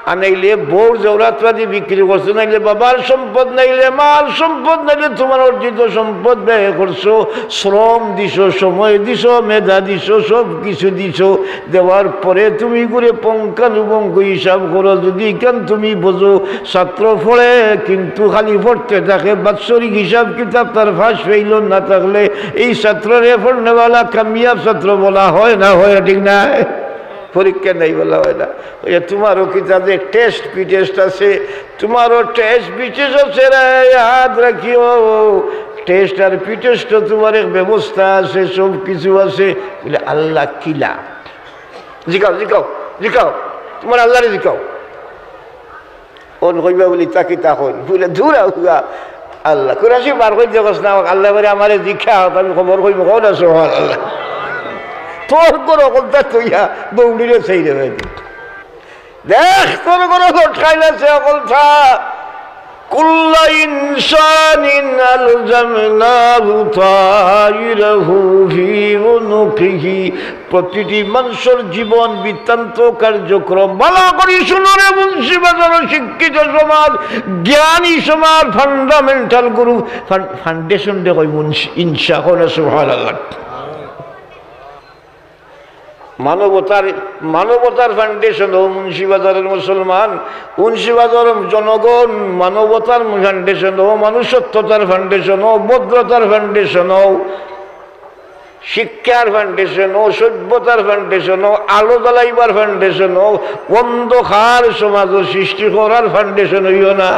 আর নাইলে বউর জেওরাত বাদি বিক্রি করছো, নাইলে বাবার সম্পদ, নাইলে মার সম্পদ, নাইলে তুমার অর্জিত সম্পদ ব্যয় করছো, শ্রম দিছো, সময় দিছো, মেধা দিছো, সব কিছু দিছো। দেওয়ার পরে তুমি ঘুরে পুঙ্খানুপুঙ্খ হিসাব করো। যদি ইখান তুমি বুঝো, ছাত্র পড়ে কিন্তু খালি পড়তে থাকে, বাৎসরিক হিসাব কিতাব তার পাস ফেইল না থাকলে এই ছাত্ররে পড়নেওয়ালা কামিয়াব ছাত্র বলা হয় না, হয় ঠিক না? পরীক্ষা নাই বলা হয় না। ওই যে তুমারও কিতা যে টেস্ট পিটেস্ট আছে, তুমারও টেস্ট পিটেস্ট আছে রে, ইয়াদ রাখিও। টেস্ট আর পিটেস্ট তো তুমার এক ব্যবস্থা আছে, সব কিছু আছে। বলে, "আল্লাহ কিলা?" জিকাও, জিকাও, জিকাও, তুমার আল্লাহরে জিকাও। অন কইবা বলি, "তা কিতা কইন?" বলে, "দূর হুয়া আল্লাহ।" কুরআন শরীফ বার করি দেখোস না, আল্লাহ বলে, "আমারে জিকাও, আমি খবর কইমু।" কও না, সুবহানাল্লাহ। তোর কোন অকলতা তুইয়া দৌড়িরে সেই রে ভাই। দেখ, তোর কোন লটকাইল আছে অকলতা। كل إنسان ألزمناه طائره في عنقه। প্রতিটি মানুষর জীবন বৃত্তান্ত কার্যক্রম। ভালা করি শুনো রে মুন্সিবাজারর শিক্ষিত সমাজ, জ্ঞানী সমাজ, ফান্ডামেন্টাল গুরু, ফান-, ফাউন্ডেশন দে কই মুন্সি-, ইনশা, কও না সুবহানাল্লাহ। মানবতার, মানবতার ফাউন্ডেশন অউ মুন্সিবাজারর মুসলমান, মুন্সিবাজারর জনগণ, মানবতার ফাউন্ডেশন অউ, মনুষ্যত্বতার ফাউন্ডেশন অউ, ভদ্রতার ফাউন্ডেশন অউ, শিক্ষার ফাউন্ডেশন অউ, সভ্যতার ফাউন্ডেশন অউ, আলো জ্বালাইবার ফাউন্ডেশন অউ, অন্ধকার সমাজর সৃষ্টি করার ফাউন্ডেশন অইও না।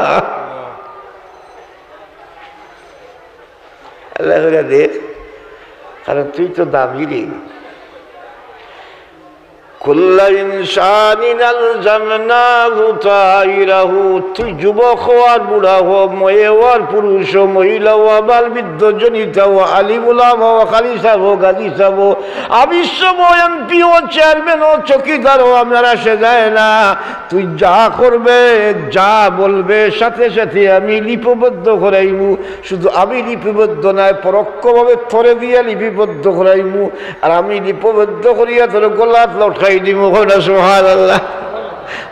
আল্লাহ কইরা দে, কারণ তুই তো দামি রে। كل إنسان ألزمناه طائره। তুই যুবক অও আর বুড়া অও, মেয়ে অও আর পুরুষ অও, মহিলা অও, আবাল বৃদ্ধ, জনিতা অও, আলিম উলামা অও, কারি সাব অও, গাজী সাব অও, আমির সাব অও, এমপি অও, চেয়ারম্যান অও, চকিদার অও, আমার আসে যায় না। তুই যা করবে, যা বলবে, সাথে সাথে আমি লিপিবদ্ধ করাইমু। শুধু আমি লিপিবদ্ধ নায়, পরোক্ষভাবে তোরে দিয়া লিপিবদ্ধ করাইমু। আর আমি লিপিবদ্ধ করিয়া তোর গলাত লটকাই দিমু। কও না সুবহানাল্লাহ।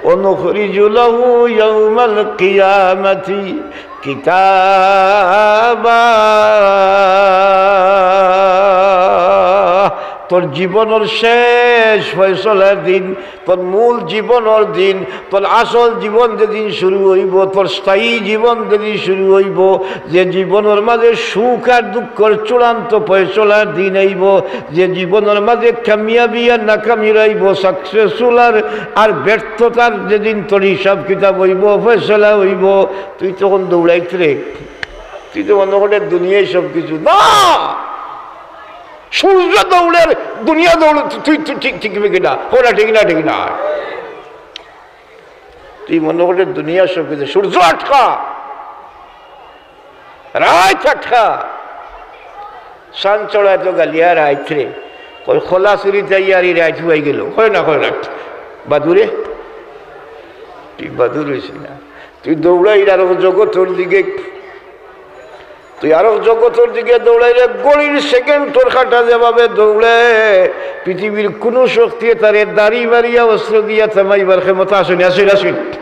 ونخرج له يوم القيامة كتابا। তোর জীবনর শেষ ফয়সলার দিন, তোর মূল জীবনর দিন, তোর আসল জীবন যেদিন শুরু অইবো, তোর স্থায়ী জীবন যেদিন শুরু অইবো, যে জীবনর মাঝে সুখ আর দুঃখর চূড়ান্ত ফয়সলার দিন আইবো, যে জীবনর মাঝে কামিয়াবি আর নাকামির আইবো, সাকসেসফুল আর, আর ব্যর্থতার যেদিন তোর হিসাব কিতাব অইবো, ফয়সলা অইবো, তুই তখন দৌড়াইতরে। তুই তো মনো করে দুনিয়ায় সব কিছু না। সূর্য দৌড়ের, দুনিয়া দৌড়, তুই, তুই ঠিক, ঠিক কিনা? কও না, ঠিক না, ঠিক না? তুই মনো করে দুনিয়া সব কিছু, সূর্য আটকা, রাইত আটকা। চান চড়ায় তো গালিয়া রাইত রে। কয় খোলা চুরিত আইয়া আর ই রাইত হুয়াই গেল। কয় না, কয় না। বাদুরে, তুই বাদুর অইছ না। তুই দৌড়াইর আরো জগতর দিকে। তুই আরো জগতর দিকে দৌড়াইলে ঘড়ির সেকেন্ডর কাটা যেভাবে দৌড়ে, পৃথিবীর কুনু শক্তিয়ে তারে দাড়ি মারিয়া অস্ত্র দিয়া থামাইবার ক্ষমতা আছে নি, আছে নি, আছে নি?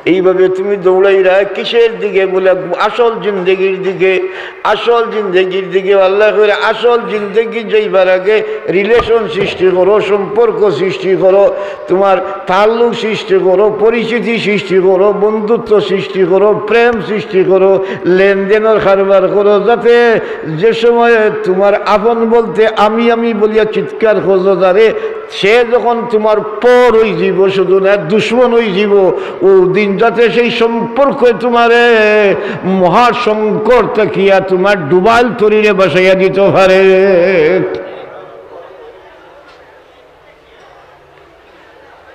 এইভাবে তুমি দৌড়াইরা কিসের দিকে? বলে, আসল জিন্দেগির দিকে। আসল জিন্দেগির দিকে। আল্লাহ কইরা, আসল জিন্দেগি যাইবার আগে রিলেশন সৃষ্টি করো, সম্পর্ক সৃষ্টি করো, তোমার তাল্লুক সৃষ্টি করো, পরিচিতি সৃষ্টি করো, বন্ধুত্ব সৃষ্টি করো, প্রেম সৃষ্টি করো, লেনদেনর কারবার করো, যাতে যে সময় তোমার আপন বলতে আমি আমি বলিয়া চিৎকার করো তারে, সে যখন তোমার পর অইযিবো, শুধু না, দুশমন অইযিবো, অউ দিন যাতে সেই সম্পর্কে তোমারে মহাসংকট থাকিয়া তোমার ডুবাইল তরিরে বাঁচাইয়া দিতো পারে।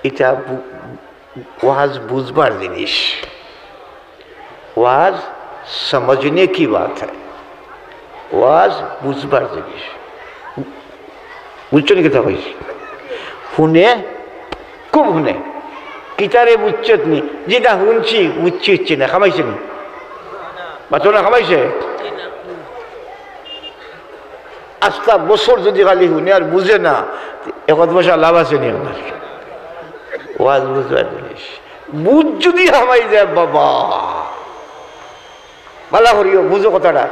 ইটা বু-, ওয়াজ বুঝবার জিনিস। ওয়াজ সমঝনে কি বাত হ্যায়, ওয়াজ বুঝবার জিনিস। বুঝছো নি কিতা কইছি? হুনে, খুব হুনে। কিতারে বুঝছত নি? যেটা হুনছি, বুঝছি হচ্ছে না, খামাইছে নি? মাত্র না খামাইছে? আস্তা বছর যদি খালি হুনে আর বুঝে না, এক পয়সা লাভ আছে নি আপনার? ওয়াজ বুঝবার জিনিস। বুঝ যুদি হামাই যায় বাবা, ভালা করিও বুঝো কথাটা,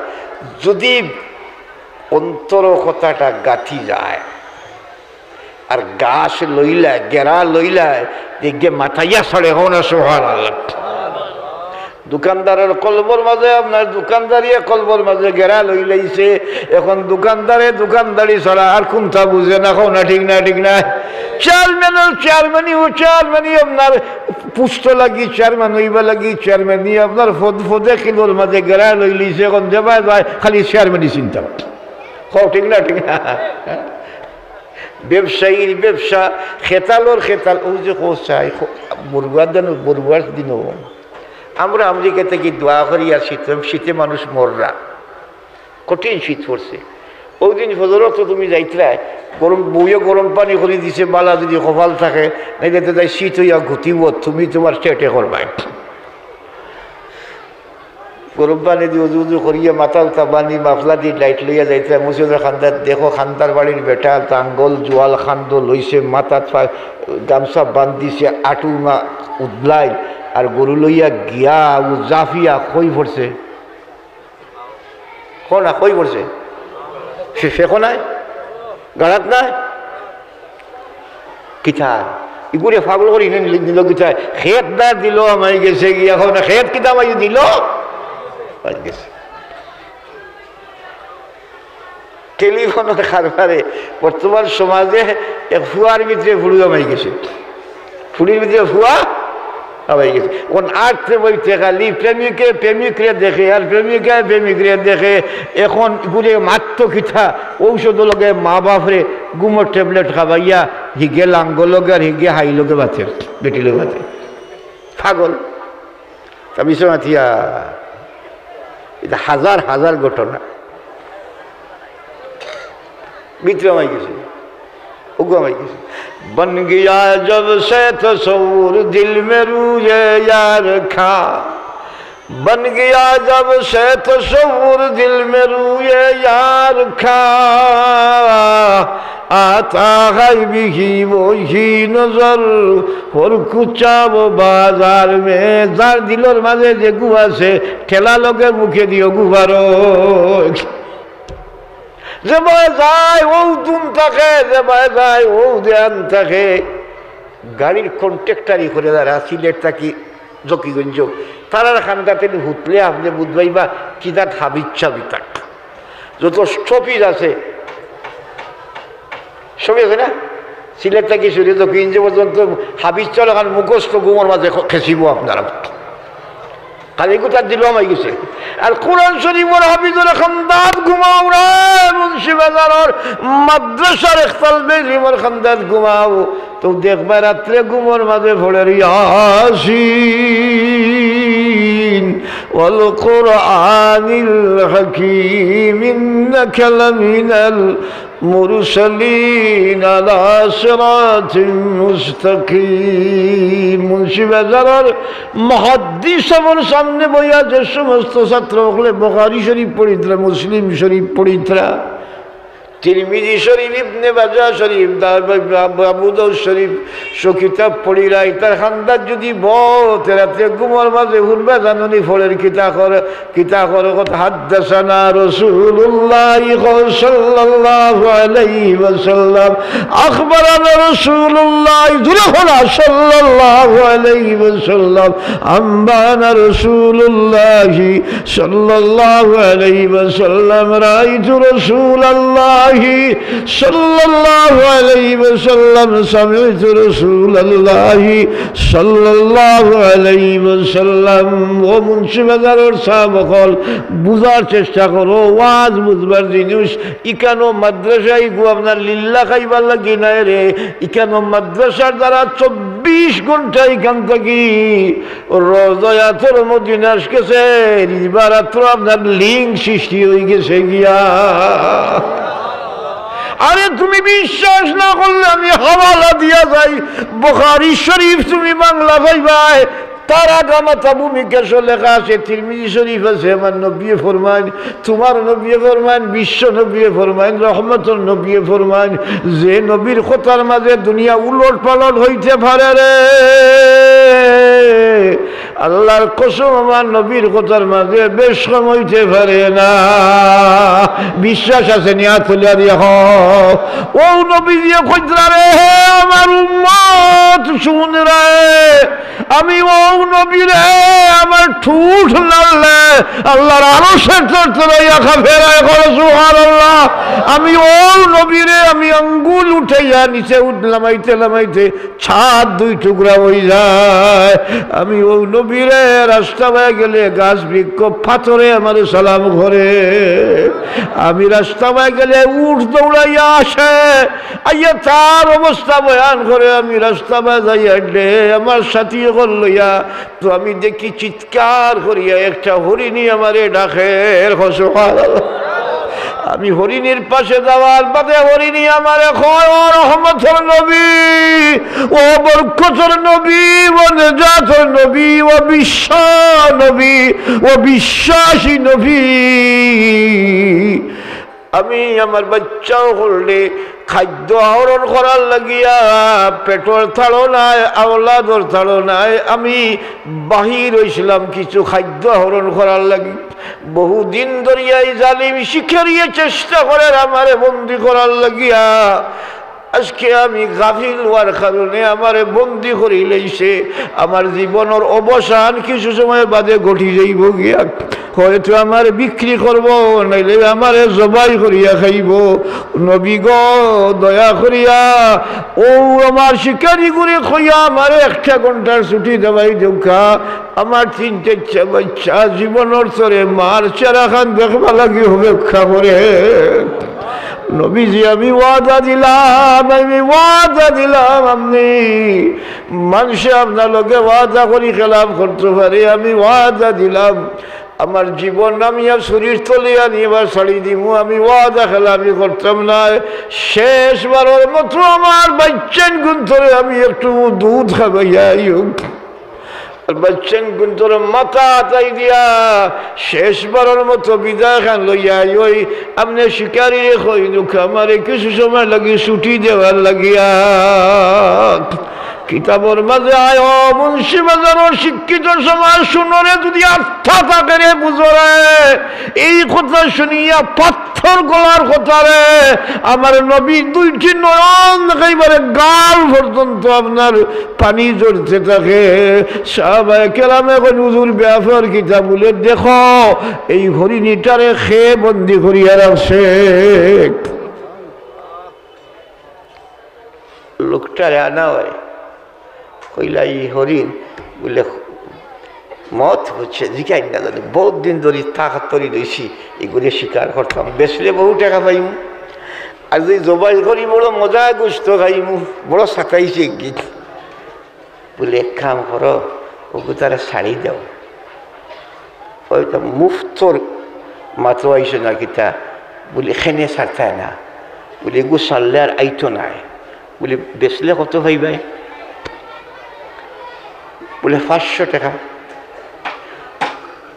যুদি অন্তরো কথাটা গাঁথি যায়, আর গাছ লইলায়, গেরা লইলায়, দেখবে মাথাইয়া ছাড়ে, কও না সুবহানাল্লাহ। দোকানদারর কলবর মাঝে, আপনার দোকানদারিয়ে কলবর মাঝে গেরা লইলাইছে। এখন দোকানদারে দোকানদারি ছাড়া আর কুন্তা বুঝে না, কও না, ঠিক না, ঠিক না? চেয়ারম্যানর চেয়ারম্যানি, ও চেয়ারম্যানি আপনার পুষ্ট লাগি, চেয়ারম্যান অইবা লাগি, চেয়ারম্যানি আপনার ফদ ফদে কিলোর মাঝে গেরা লইলিছে। এখন যেবায় যায় খালি চেয়ারম্যানি চিন্তা, কও ঠিক না, ঠিক না? ব্যবসায়ীর ব্যবসা, খেতালর খেতাল, ও যে কও চাই, খ-, বড়ুয়ার দিন, বড়ুয়ার দিনও আমরা আমেরিকা থাকি দোয়া করি আর শীতে, শীতে মানুষ মররা, কঠিন শীত পড়ছে। ওই দিন ফজরত তো তুমি যাইতরায়, গরম, বউয়ে গরম পানি করি দিছে, বালা যুদি কপাল থাকে, নাইলে তো তাই শীত অইয়া ঘুটিব, তুমি তুমার টেটে করবায়। গরম পানি দি উজু উজু করিয়া মাথা উতা বান্ধি মাফলা দি লাইট লইয়া যাইতরায় মসজিদর কান্দাত, দেখো কান্দার বাড়ির বেটা লাঙ্গল জোয়াল কান্দো লইছে, মাথাত ফা-, গামছা বান্ধিছে, আটু মা উদলাই, আর গরু লইয়া গিয়া ও জাফিয়া কই পড়ছে। কও না, কই পড়ছে? সে, সে কোনায়? গাড়াত নায়? কিতা? ইগুরে পাগল করি নিল, নিল কিতা? খেত না দিল, আমায় গেছে গিয়া, কও না, খেত কিতা আমায় দিল? আমায় গেছে। টেলিফোনর কারবারে বর্তমান সমাজে এক ফুয়ার ভিতরে ফুড়ু আমায় গেছে। ফুড়ির ভিতরে ফুয়া হামাই গেছে। এখন আটতে বইতে খালি প্রেমিকে প্রেমিকরে দেখে, আর প্রেমিকায় প্রেমিকরে দেখে। এখন ঘুরে মাত্র কিতা, ঔষধ লগে মা বাপরে ঘুমর ট্যাবলেট খাবাইয়া, হিগে লাঙ্গ লগে আর হিগে হাই লগে বাতের, বেটি লগে বাতের। পাগল। তা বিশ্রামাথিয়া, এটা হাজার হাজার ঘটনা। ভিতরে হামাই গেছে, ওগু হামাই গেছে। بن گیا جب سے تصور دل میں روئے یار کا، بن گیا جب سے تصور دل میں روئے یار کا، آتا ہے بھی وہی نظر ہر کوچہ و بازار میں۔ যার দিলর মাঝে যেগু আছে, ঠেলা লগে মুখে দিও গুবারো। যেবায় যায়, ও দুন থাকে, যেবায় যায়, ও দেয়ান থাকে। গাড়ির কন্ট্রাক্টরি করে যারা সিলেট থাকি জকিগঞ্জ, তারার কান্দাত হুতলে আপনে বুঝবাইবা কি জাত হাবিজ সাবিজ তাক। যত স্টপিজ আছে, সবই আছে না? সিলেট থাকি শুরু জকিগঞ্জ পর্যন্ত হাবিজ চাল এখন মুখস্থ ঘুমর মাঝে খ-, খেসিব আপনারা। খালি গুতা দিল হামাই গেছে। আর কোরআন শরীফর হাফিজর কান্দাত ঘুমাও রে, মুন্সিবাজারর মাদ্রাসার এক তালবে ইলিমর কান্দাত ঘুমাও, তো দেখবা রাত্রে ঘুমর মাঝে পড়ের يس والقرآن الحكيم إنك لمن المرسلين على صراط مستقيم। মুন্সিবাজারর মুহাদ্দিস সাবর সামনে বইয়া যে সমস্ত ছাত্র অকলে বুখারী শরীফ পড়িত্রা, মুসলিম শরীফ পড়িত্রা, তিরমিজি শরীফ, ইবনে মাজাহ শরীফ, দা-, আবু দাউদ শরীফ, সব কিতাব পড়িরা, ইতার কান্দাত যুদি বও, তে রাত্রে ঘুমর মাঝে হুনবা জাননি পড়ের কিতা করে, কিতা করে কত, حدثنا رسول الله صلى الله عليه وسلم، أخبرنا رسول الله، জোরে কও না, صلى الله عليه وسلم، أنبأنا رسول الله صلى الله عليه وسلم، رأيت رسول الله صلى الله عليه وسلم، سمعت رسول الله صلى الله عليه وسلم। ও মুন্সিবাজারর সাব অকল, বুঝার চেষ্টা করো, ওয়াজ বুঝবার জিনিস। ইকানো মাদ্রাসা ইগু আপনার লিল্লা খাইবার লাগি নায় রে, ইকানো মাদ্রাসার দ্বারা চব্বিশ ঘন্টা ইখান থাকি রওজায়ে আতহর মধ্যে নিয়া গেছে, রিজবা রাত্র আপনার লিংক সৃষ্টি অই গেছে গিয়া। আরে তুমি বিশ্বাস না করলে আমি হাওয়ালা দিয়া যাই, বুখারী শরীফ তুমি বাংলা পাইবায়, তারা গামা তাবু মিকাশো লেখা আছে, তিরমিজি শরীফ আছে, আমার নবীয়ে ফরমাইন, তুমার নবীয়ে ফরমাইন, বিশ্ব নবীয়ে ফরমাইন, রহমতর নবীয়ে ফরমাইন, যে নবীর কথার মাঝে দুনিয়া উলট পালট হইতে পারে রে, আল্লাহর কসম, আমার নবীর কথার মাঝে বেশ কম হইতে পারে না। বিশ্বাস আছে নি? আত তুলিয়া দিয়া কও। ও নবী দিয়া কইতরা রে, হে আমার উম্মত, শুন রে, আমি ও নবীরে, আমার ঠুট নাড়লে আল্লাহর আরশের তরতরাইয়া কাঁপে রে, কও সুবহানাল্লাহ। আমি ও নবীরে, আমি আঙ্গুল উঠাইয়া নিচে উঠ-, লামাইতে লামাইতে ছাদ দুই টুকরা হই যায়। আমি ও নবীরে, রাস্তা বায় গেলে গাছ বৃক্ষ পাথরে আমারে সালাম করে। আমি রাস্তা বায় গেলে উট দৌড়াইয়া আসে, আইয়া তার অবস্থা বয়ান করে। আমি রাস্তা বায় যাইয়া দে, আমার সাথী অকল লইয়া, তো আমি দেখি চিৎকার করিয়া একটা হরিণী আমারে ডাকের, কও সুবহানাল্লাহ। আমি হরিণীর পাশে যাওয়ার বাদে হরিণী আমারে কয়, ও রহমতর নবী, ও বরকতর নবী, ও নেজাতর নবী, ও বিশ্ব নবী, ও বিশ্বাসী নবী, আমি আমার বাচ্চা অকলরে খাদ্য আহরণ করার লাগিয়া, পেটর তাড়নায়, আওলাদর তাড়নায় আমি বাহির হইছিলাম কিছু খাদ্য আহরণ করার লাগি। বহুদিন ধরিয়া এই জালিম শিকারিয়ে চেষ্টা করের আমারে বন্দি করার লাগিয়া। আজকে আমি গাফিল হওয়ার কারণে আমারে বন্দি করি লইছে। আমার জীবনর অবসান কিছু সময় বাদে ঘটি যাইব গিয়া। হয়তো আমারে বিক্রি করব, নাইলে আমারে জবাই করিয়া খাইব। নবী গো, দয়া করিয়া ও আমার শিকারি গুরে কইয়া আমারে একটা ঘন্টার ছুটি দেওয়াই দেউক্কা। আমার তিন চাইরটা বাচ্চা জীবনর তরে মার চেহারাখান দেখবার লাগি অপেক্ষা করে। নবীজি, আমি ওয়াদা দিলাম, আমি ওয়াদা দিলাম, আপনি মানষে আপনার লগে ওয়াদা করি খেলাফ করতে পারে, আমি ওয়াদা দিলাম। আমার জীবন নামিয়া ছুরির তলে আনি এবার ছাড়ি দিমু, আমি ওয়াদা খেলাফি করতাম না। শেষবারর মতো আমার বাচ্চাইন গুন্তরে আমি একটু দুধ খাবাইয়া আইও। আর বাচ্চাইন গুন্তরে মাথা আতাই দিয়া শেষবারর মতো বিদায় খান লইয়া আইও। আপনে শিকারিরে কই দেউক্কা আমারে কিছু সময় লাগি ছুটি দেওয়ার লাগিয়া। কিতাবর মাঝে আয়, ও মুন্সিবাজারর শিক্ষিত সমাজ, শুনো রে, যদি আত্মা থাকে রে, বুঝো রে, এই কথা শুনিয়া পাথর গলার কথা রে। আমার নবী দুইটি নয়ন একেবারে গাল পর্যন্ত আপনার পানি ঝরতে থাকে। সাহাবায়ে কেরামে কইন, হুজুর, ব্যাপার কিতা? বুলে, দেখো, এই হরিণীটারে কে বন্দি করিয়া রাখছে। লোকটারে আনা হয়, কইলা, "ই হরিণ?" বুলে, "মত হচ্ছে, জিকাই না জানি, বহুত দিন ধরি তাকাত করি রইছি, ইগুরে শিকার করতাম, বেচলে বহু টেকা পাইমু, আর যদি জবাই করি বড় মজা গোস্ত খাইমু, বড় সাতাইছে গীত।" বুলে, "এক কাম করো, ওগু তারা ছাড়ি দাও।" ওই তো মুফতর মাতো আইছে না কিতা? বুলে, "খেনে ছাড়তায় না।" বুলে, "এগু ছাড়লে আর আইতো নায়।" বুলে, "বেচলে কত পাইবায়?" বুলে, "পাঁচশো টেকা।"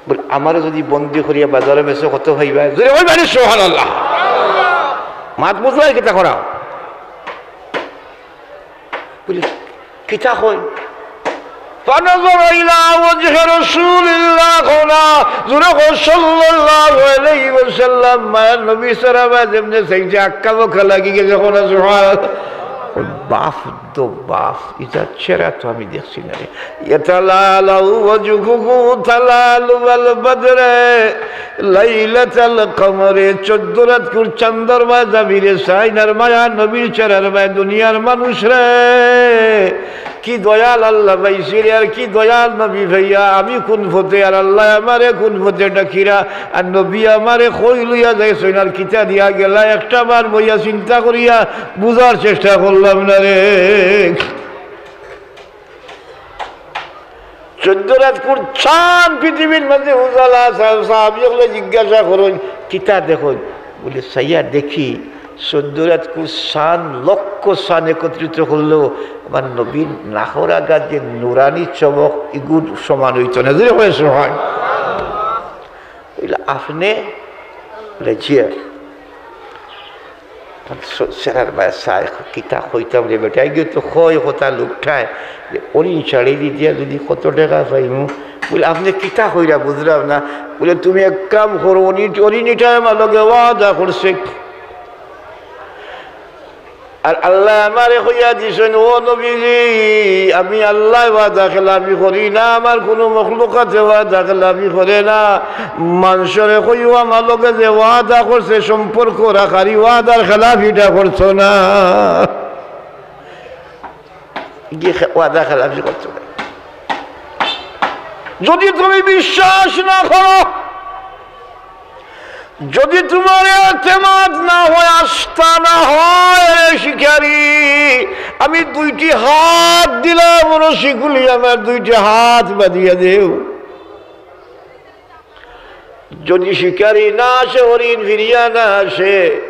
বুলে, "আমারে যদি বন্দি করিয়া বাজারো বেচো, কত পাইবায়?" জোরে কইবা নি সুবহানাল্লাহ। মাত বুঝলায় কিতা করা? বুলে, "কিতা কইন?" فنظر إلى وجه رسول الله, কও না, জোরে কও, সাল্লাল্লাহু আলাইহি ওয়াসাল্লাম, মায়ার নবীর চেহারা বায় যেমনে চাইছে, আক্কা বাক্কা লাগি গেছে, কও না, সুবহানাল্লাহ। বাফ তো বাফ, ইতার চেহারা তো আমি দেখছি না রে। يتلألأ وجهه تلألؤ البدر ليلة القمر। চৌদ্দ রাইতকুর চান্দর বায় যাবি রে, চাইন আর মায়ার নবীর চেহারার বায় দুনিয়ার মানুষ রে। কি দয়াল আল্লাহ পাইছি রে, আর কি দয়াল নবী পাইয়া। আমি কোন পথে আর আল্লায় আমারে কোন পথে ডাকিরা, আর নবী আমারে কই লইয়া যাইছইন আর কিতা দিয়া গেলা, একটা বার বইয়া চিন্তা করিয়া বুঝার চেষ্টা করলাম না রে। চৌদ্দ রাইতকুর চান পৃথিবীর মাঝে উজালা, সাহাব-, সাহাবী অকলে জিজ্ঞাসা করইন, "কিতা দেখইন?" বুলে, "চাইয়া দেখি সত্তর আত কুশ চান, লক্ষ চান একত্রিত করলেও আমার নবীর নাকর আগাত যে নুরানি চমক, ইগুর সমান অইতো না। জোরে কইন সুবহান। বলে, "আপনে?" বলে, "জি।" স-, সেরার বায় চায়, কিতা কইতাম রে বেটা, ইগু তো কয় কথা লুকটায়, যে হরিণ ছাড়ি দিয়া যদি কত টেকা পাইমু। বলে, "আপনে কিতা কইরা বুঝলাম না।" বলে, "তুমি এক কাম করো, হরিণ, হরিণীটায় আমার লগে ওয়াদা করছে।" আর আল্লায় আমারে কইয়া দিছইন, "ও নবীজি, আমি আল্লায় ওয়াদা খেলাফি করি না, আমার কুনু মখলুকাতে ওয়াদা খেলাফি করে না। মানষরে কইও আমার লগে যে ওয়াদা করছে সম্পর্ক রাখার, ই ওয়াদার খেলাফিটা করতো না।" ইগু খে-, ওয়াদা খেলাফি করতো না। যদি তুমি বিশ্বাস না করো, যদি তুমার এতেমাদ না হয়, আস্থা না হয়, রে শিকারি, আমি দুইটি হাত দিলাম, রশি খুলি আমার দুইটি হাত বাঁধিয়া দেও। যদি শিকারি না আসে, হরিণ ফিরিয়া না আসে,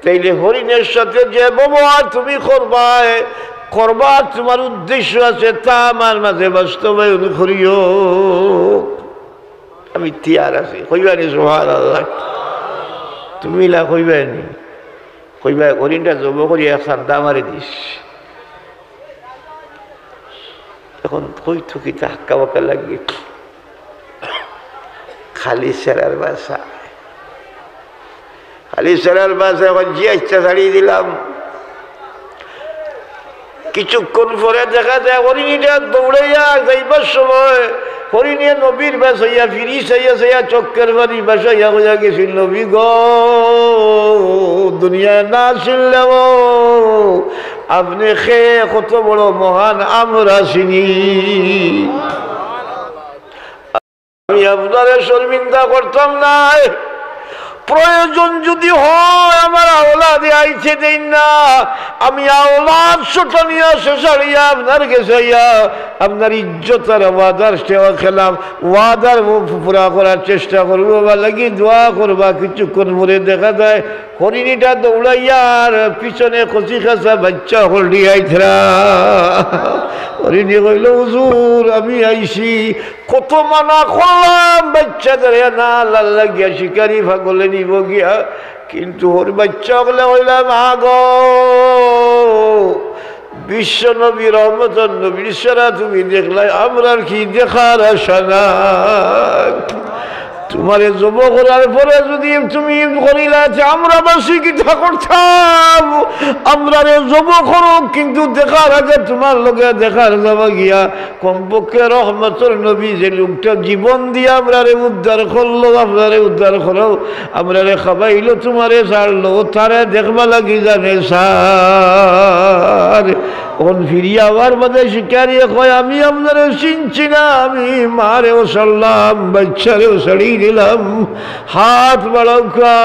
তাইলে হরিণের সাথে যে ব্যবহার তুমি করবায়, করবার তুমার উদ্দেশ্য আছে, তা আমার মাঝে বাস্তবায়ন করিও। আমি তৈয়ার আছি। কইবানি সুবহানাল্লাহ? তুমি ইলা কইবানি? কইবা, "হরিণটা জবো করি এক চান্দা আমারে দিস।" এখন কই থুকিতে হাক্কা বাক্কা লাগে। খালি সেরার বায় চায়। খালি সেরার বায় চায়, এখন জি আচ্ছা ছাড়ি দিলাম। কিছুক্ষণ পরে দেখা যায় হরিণীটা দৌড়াইয়া যাইবার সময় হরিণীয়ে নবীর বায় চাইয়া, ফিরি চাইয়া চাইয়া চক্ষের পানি ভাসাইয়া কইয়া গেছিল, "নবী গো, দুনিয়ায় না চিনলেও আপনে কে, কত বড় মহান আমরা চিনি।" আমি আপনারে শর্মিন্দা করতাম নায়। প্রয়োজন যদি হয়, আমার আওলাদে আইতে দেইন না, আমি আওলাদ ছুটানিয়া শেষাড়িয়া আপনার গেছে আইয়া আপনার ইজ্জত আর ওয়াদার সেবা খেলাম, ওয়াদার পুরা করার চেষ্টা করবো। বাবা লাগি দোয়া করবা। কিছুক্ষণ পরে দেখা যায় হরিণীটা দৌড়াইয়া আর পিছনে কচি খাসা বাচ্চা হলডি আইতরা। হরিণী কইল, "হুজুর, আমি আইছি।" কত মানা করলাম বাচ্চাদের, না, লাল লাগিয়া শিকারি পাগলে নিব গিয়া, কিন্তু ওর বাচ্চা হকলে কইলাম, "আগো, বিশ্ব নবী, রহমতর নবীর সারা তুমি দেখলাই, আমরার কি দেখার আশা নাই? তুমারে জবো করার পরে যদি তুমি করিলা, তে আমরা বাসি কিতা করতাম? আমরারে জবো করো, কিন্তু দেখার আগে তুমার লগে দেখার যাবা গিয়া।" কমপক্ষে রহমতর নবী যে লোকটা জীবন দিয়া আমরারে উদ্ধার করলো, আপনারে উদ্ধার করো, আমরারে খাবাইলো, তুমারে ছাড়লো, তারে দেখবা লাগি জানে স্যার। অখন ফিরিয়া আওয়ার বাদে শিকারিয়ে কয়, "আমি আপনারে চিনছি না, আমি মারেও ছাড়লাম, বাচ্চারেও ছাড়ি দিলাম, হাত বাড়াউক্কা,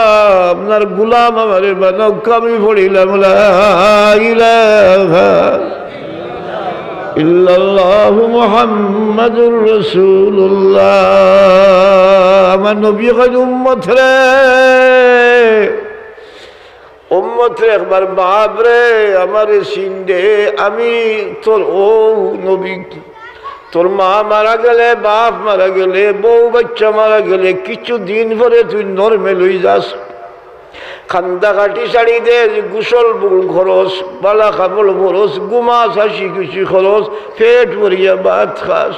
আপনার গুলাম আমারে বানাউক্কা, আমি পড়িলাম লা ইলাহা ইল্লাল্লাহু মুহাম্মাদুর রাসূলুল্লাহ।" আমার নবী কইন, "উম্মত রে, উম্মত রে, একবার ভাব রে, আমারে চিন রে, আমি তোর ও নবী, তোর মা মারা গেলে, বাপ মারা গেলে, বউ বাচ্চা মারা গেলে, কিছু দিন পরে তুই নরমাল অই যাস।" কান্দা কাটি ছাড়ি দেস, গোসল গোসল করস, বালা কাপড় পরস, ঘুমাস, হাসি খুশি করস, পেট ভরিয়া ভাত খাস।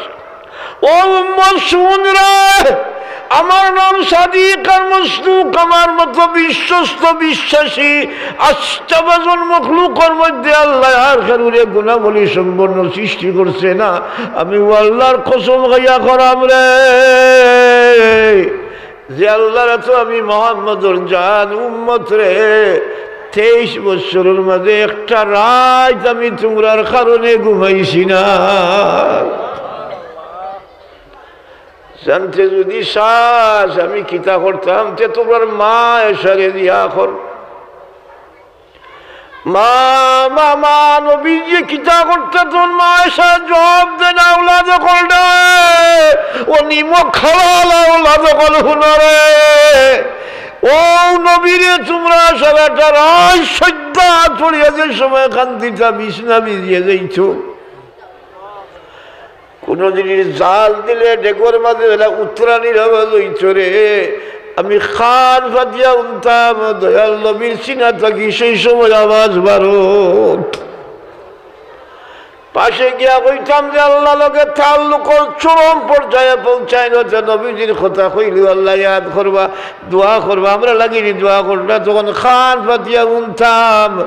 ও উম্মত, শুন রে, আমার নাম সাদিক আর মসদুক, আমার মতো বিশ্বস্ত বিশ্বাসী আস্তা বাজন মখলুকর মধ্যে আল্লায় আর কারুরে গুণাবলী সম্পন্ন সৃষ্টি করছে না। আমি ও আল্লার কসম খাইয়া করাম রে, যে আল্লার তো আমি মোহাম্মদর জান উম্মত রে, তেইশ বছরর মাঝে একটা রাইত আমি তুমরার কারণে ঘুমাইছি না। জানতে যদি চাস আমি কিতা করতাম, তে তুমরার মা আয়েশারে দিয়া কর। মা, মা, মা, নবীজি কিতা করতা, তোর মা আয়েশা জবাব দেন, আওলাদ অকলরে, ও নিমক খাওয়ালা আওলাদ অকল হুনরে। ও নবীরে, তুমরা সারাটা রাইত সইজ্জা পড়িয়া যে সময় কান্দিতা, বিছনা ভিজিয়া যাইতো, কুনু জিনিস জাল দিলে ডেগর মাঝে যেলা উতরানির আওয়াজ অইতো রে, আমি কান পাতিয়া হুনতাম, দয়াল নবীর সিনা থাকি সেই সময় আওয়াজ বারর। পাশে গিয়া কইতাম যে আল্লার লগে তাল্লুকর চরম পর্যায়ে পৌঁছাইন, যে নবীজির কথা কইলেউ আল্লা ইয়াদ করবা, দোয়া করবা, আমরার লাগি নি দোয়া কররা, তখন কান পাতিয়া হুনতাম।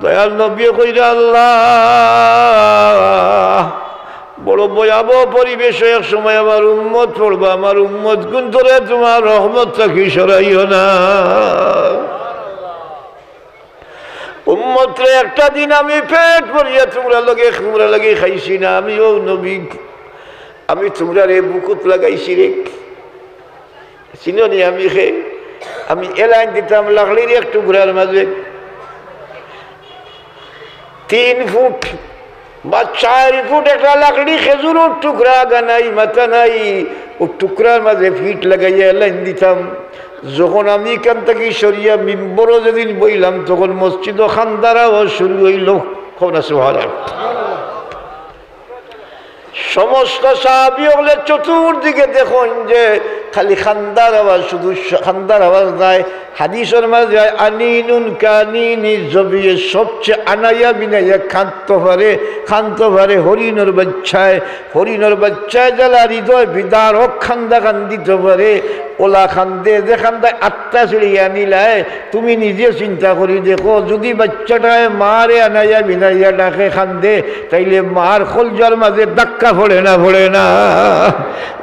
দয়াল নবীয়ে কইরা, আল্লা, বড় ভয়াবহ পরিবেশো এক সময় আমার উম্মত পড়বা, আমার উম্মতগুইন্তরে তুমার রহমত থাকি সরাইও না। উম্মতরে, একটা দিন আমি পেট ভরিয়া তুমরার লগে, তুমরার লাগি খাইছি না, আমি ও নবী, আমি তুমরারে বুকুত লাগাইছি রে। চিনো নি আমি কে? আমি এলাইন দিতাম লাকড়ির এক টুকরার মাঝে, তিন ফুট বা চাইর ফুট একটা লাকড়ি, খেজুরর টুকরা, আগা নাই, মাথা নাই, অউ টুকরার মাঝে ফিট লাগাইয়া এলাইন দিতাম। যখন আমি ইখান থাকি সরিয়া মিম্বরো যেদিন বইলাম, তখন মসজিদো কান্দার আওয়াজ শুরু অইলো। কও না সুবহানাল্লাহ। সমস্ত সাহাবী অকলে চতুর্দিকে দেখইন যে খালি কান্দার আওয়াজ, শুধু স-, কান্দার আওয়াজ নায়। হাদিসর মাঝে আয়, "আনিনুন কানিনি জবিয়ে", সবচেয়ে আনাইয়া বিনাইয়া কানতো পারে, কানতো পারে হরিণর বাইচ্চায়। হরিণর বাইচ্চায় যেলা হৃদয় বিদারক কান্দা কান্দিতো পারে, অউলা কান্দে, যে কান্দায় আত্মা ছিড়িয়া নিলায়। তুমি নিজে চিন্তা করি দেখো, যুদি বাইচ্চাটায় মারে আনাইয়া বিনাইয়া ডাকে কান্দে, তাইলে মার কলজার মাঝে ধাক্কা পড়ে না, পড়ে না?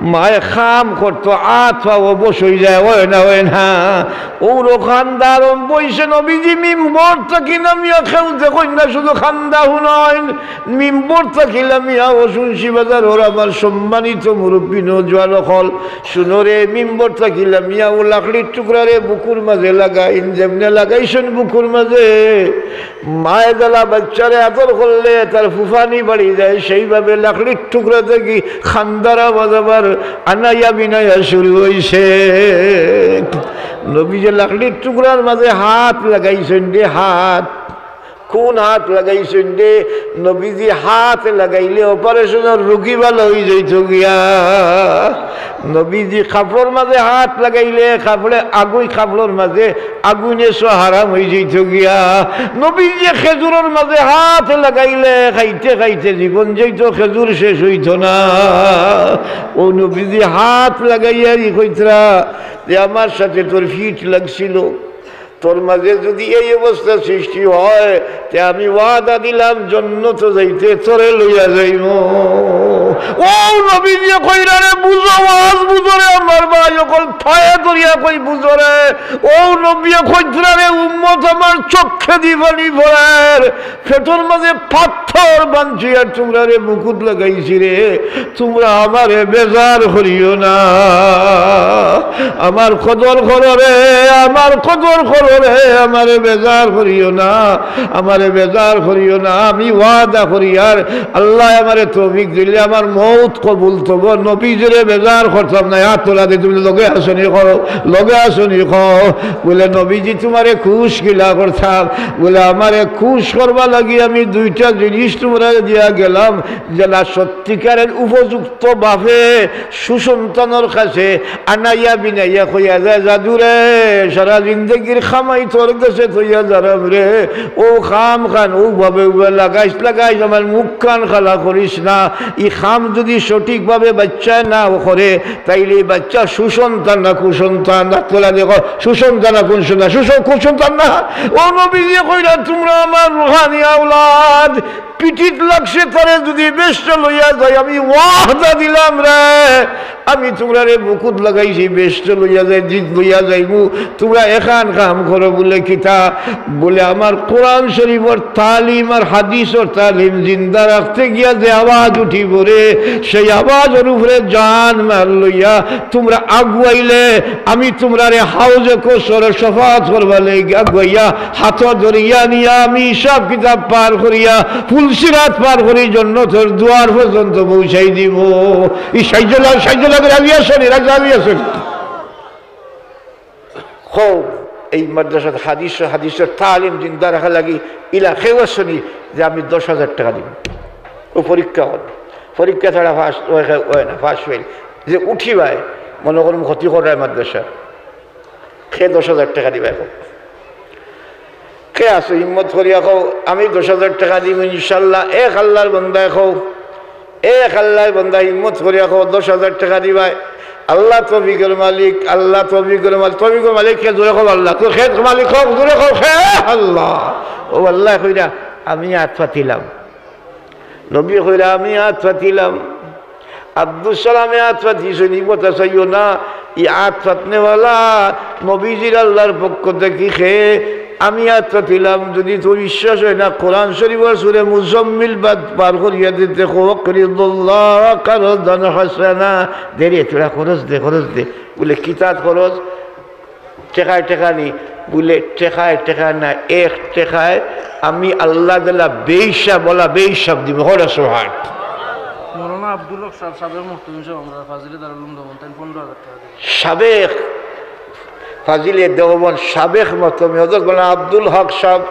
মায়ে কাম করতো, আত পাও অবশ অইযায়, অয় না, অয় না? অউ রকম কান্দা আরম্ভ অইছে। নবীজি মিম্বর থাকি নামিয়া কেউ দেখইন না, শুধু কান্দা হুনইন। মিম্বর থাকি লামিয়া অউ শুনছি বাজারর আমার সম্মানিত মুরব্বি নওজোয়ান অকল, শুনো রে, মিম্বর থাকি লামিয়া অউ লাকড়ির টুকরারে বুকুর মাঝে লাগাইন, যেমনে লাগাইছইন বুকুর মাঝে, মায়ে যেলা বাইচ্চারে আদর করলে তার ফুফানি বাড়ি যায়, সেইভাবে লাকড়ির টুকরা থাকি কান্দার আওয়াজ আবার আনাইয়া বিনাইয়া শুরু অইছে। নবীজি লাকড়ির টুকরার মাঝে হাত লাগাইছইন রে, হাত। কুন হাত লাগাইছইন রে? নবীজি হাত লাগাইলে অপারেশনর রুগী ভালা অইযাইতো গিয়া। নবীজি কাপড়র মাঝে হাত লাগাইলে কাপড়ে আগুই, কাপড়র মাঝে আগুইনে ছোঁয়া হারাম অইযাইতো গিয়া। নবীজি খেজুরর মাঝে হাত লাগাইলে খাইতে খাইতে জীবন যাইতো, খেজুর শেষ অইতো না। অউ নবীজি হাত লাগাইয়া ই কইতরা যে, "আমার সাথে তোর ফিট লাগছিল।" তোর মাঝে যুদি এই অবস্থা সৃষ্টি হয়, তে আমি ওয়াদা দিলাম জন্নতো যাইতে তোরে লইয়া যাইমু। অউ নবীজিয়ে কইরা রে, বুঝো, ওয়াজ বুঝো রে আমার ভাই অকল, পায়ে ধরিয়া কই বুঝো রে। অউ নবীয়ে কইতরা রে, উম্মত আমার চক্ষেদি পানি পড়ের। পেটর মাঝে পাথর বানছি আর তুমরারে বুকুত লাগাইছি রে, তুমরা আমারে বেজার করিও না। আমার কদর করো রে, আমার কদর করো রে, আমারে বেজার করিও না, আমারে বেজার করিও না। আমি ওয়াদা করি, আর আল্লায় আমারে তৌফিক দিলে আমার মউত কবুল তবু নবীজিরে বেজার করতাম না। আত তুলা দি তুমি লগে আছো নি কও, লগে আছো নি কও। বলে, নবীজি তুমারে খুশ কিলা করতাম? বলে, আমারে খুশ করবার লাগি আমি দুইটা জিনিস তুমরারে দিয়া গেলাম, যেলা সত্যিকারের উপযুক্ত বাপে সুসন্তানর কাছে আনাইয়া বিনাইয়া কইয়া যায়, "যাদু রে, সারা জিন্দেগির কামাই তোর গেছে থইয়া যারাম রে, অউ কাম খান অউ ভাবে অউ ভাবে লাগাইস, লাগাইস, আমার মুখ খান কালা করিস না।" ই কাম যুদি সঠিকভাবে বাইচ্চায় না করে, তাইলে ই বাইচ্চা সুসন্তান না কুসন্তান? আত তুলা দি কও, সুসন্তান না কুসন্তান? সুস-, কুসন্তান না। অউ নবীজিয়ে কইরা, তুমরা আমার রুহানি আওলাদ, পিঠিত লাগছে তারে যুদি বেহেস্তো লইয়া যাই, আমি ওয়াদা দিলাম রে, আমি তুমরারে বুকুত লাগাইছি, বেহেস্তো লইয়া যাই, জিদ লইয়া যাইমু। তুমরা এখান কাম করো। বলে, কিতা? বলে, আমার কোরআন শরীফর তালিম আর হাদিসর তালিম জিন্দা রাখতে গিয়া যে আওয়াজ উঠিবো রে, সেই আওয়াজর উপরে জান মাল লইয়া তুমরা আগুয়াইলে আমি তুমরারে হাউজে কৌসরো শফাআত করবার লাগি আগুয়াইয়া, হাতো ধরিয়া নিয়া আমি হিসাব কিতাব পার করিয়া, পুলসিরাত পার করি জন্নতর দুয়ার পর্যন্ত পৌঁছাই দিমু। ই সাইজলা, সাইজলা রাজি আছো নি? রাজি, রাজি আছো নি? কও, এই মাদ্রাসাত হাদিস, হাদিসর তালিম জিন্দা রাখার লাগি ইলা কেউ আছনি যে আমি দশ হাজার টেকা দিমু? ও পরীক্ষা অয়, পরীক্ষা ছাড়া পাস অয়, অয় না, পাস ফেইল। যে উঠিবায়, মনো করুম ক্ষতি কররায় মাদ্রাসা, কে দশ হাজার টেকা দিবায় কও? কে আছো হিম্মত করিয়া কও, আমি দশ হাজার টেকা দিমু ইনশাআল্লাহ? এক আল্লার বন্দায় কও, এক আল্লার বন্দা হিম্মত করিয়া কও, দশ হাজার টেকা দিবায়? আল্লা তৌফিকর মালিক, আল্লা তৌফিকর মালিক, তৌফিকর মালিক কে? জোরে কও আল্লা। তো কে মালিক কও, জোরে কও, কে? আল্লা। ও আল্লায় কইরা, আমি আত পাতিলাম। নবীয়ে কইরা, আমি আত পাতিলাম। আব্দুস সালামে আত পাতিছইন, ই কথা চাইও না। ই আত পাতনেওয়ালা নবীজির আল্লার পক্ষ থাকি কে? আমি আত পাতিলাম। যদি তোর বিশ্বাস অয় না, কোরআন শরীফর সূরা মুজাম্মিল বাদ পার করিয়া দিতে, ওয়াকরিদুল্লাহ কারদান হাসানা। দে রে, থুড়া খরচ দে, খরচ দে। বুলে, কিতা খরচ? টেকায় টেকা নি? বুলে, টেকায় টেকা না, এক টেকায় আমি আল্লা দিলা বেহিসাব, অলা বেহিসাব দিমু। কও না সুবহান। মৌলানা আব্দুল হক সাহেব, সাবেক মুহতামিম সাহেব, আমরার ফাজিলে দারুল উলুম দেওবন্দ, তাইন পনেরো হাজার টেকা দিবা। সাবেক ফাজিলে দেওবন্দ, সাবেক মুহতামিম হযরত মৌলানা আব্দুল হক সাহেব,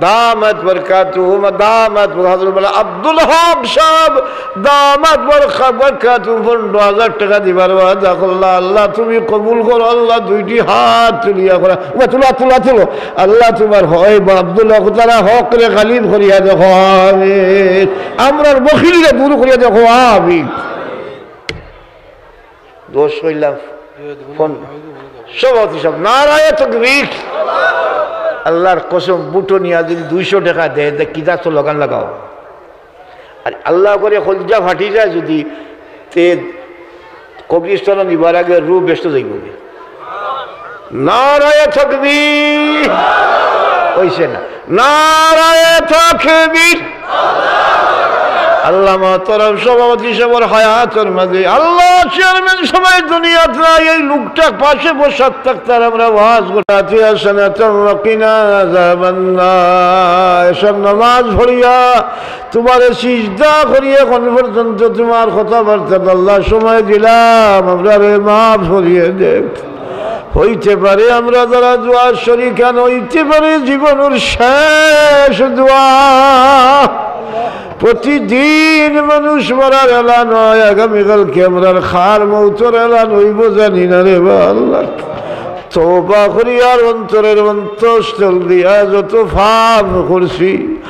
দামাত বারাকাতুহুম, দামাত বারাকাতুহুম, হযরত মৌলানা আব্দুল হক সাহেব, দামাত বারাকা-, বারাকাতুহুম, পনেরো হাজার টেকা দিবার ওয়াদা করলা। আল্লা, তুমি কবুল করো। আল্লা, দুইটি হাত তুলিয়া কও না। উবা, তুলো, তুলো, তুলো। আল্লা, তুমার হয় বা আব্দুল হক, তারা হকরে গালিব করিয়া দেখো, আমিন। আমরার বখিলিরে দূর করিয়া দেখো, আমিন। দশ কইলাম, ফোন, সভাপতি সাহেব, নারায়ে তাকবীর। আল্লার কসম, বুটো নিয়া যদি দুইশো টেকা দেয়, দে, কিতা তো লাগান লাগাও। আর আল্লা করে কলিজা ফাটি যায় যদি, তে কবরিস্তানো নিবার আগে রুহ বেহেস্তো যাইবো। নারায়ে তাকবীর। অইছে না? নারায়ে তাকবীর। আল্লা মুহতারাম সভাপতি সাহেবর হায়াতর মাঝে, আল্লা চেয়ারম্যান সাব দুনিয়াত নাই, এই লোকটা পাশে বসা থাকতে আর আমরা ওয়াজ করি। আতিনা হাসানাতাও ওয়া কিনা আযাবান্নার। এশার নামাজ পড়িয়া তুমারে সিজদা করি এখন পর্যন্ত তুমার কথাবার্তা আল্লা সময় দিলাম, আমরারে মাফ করিয়া দেও। অইতে পারে আমরা যারা দোয়ার শরিক আন, অইতে পারে জীবনর শেষ দোয়া। প্রতিদিন মানুষ মরার এলান অয়, আগামীকালকে আমরার কার মউতর এলান অইবো জানি না রে বা আল্লা। তওবা করি আর অন্তরের অন্তঃস্থল দিয়া যত পাপ করছি,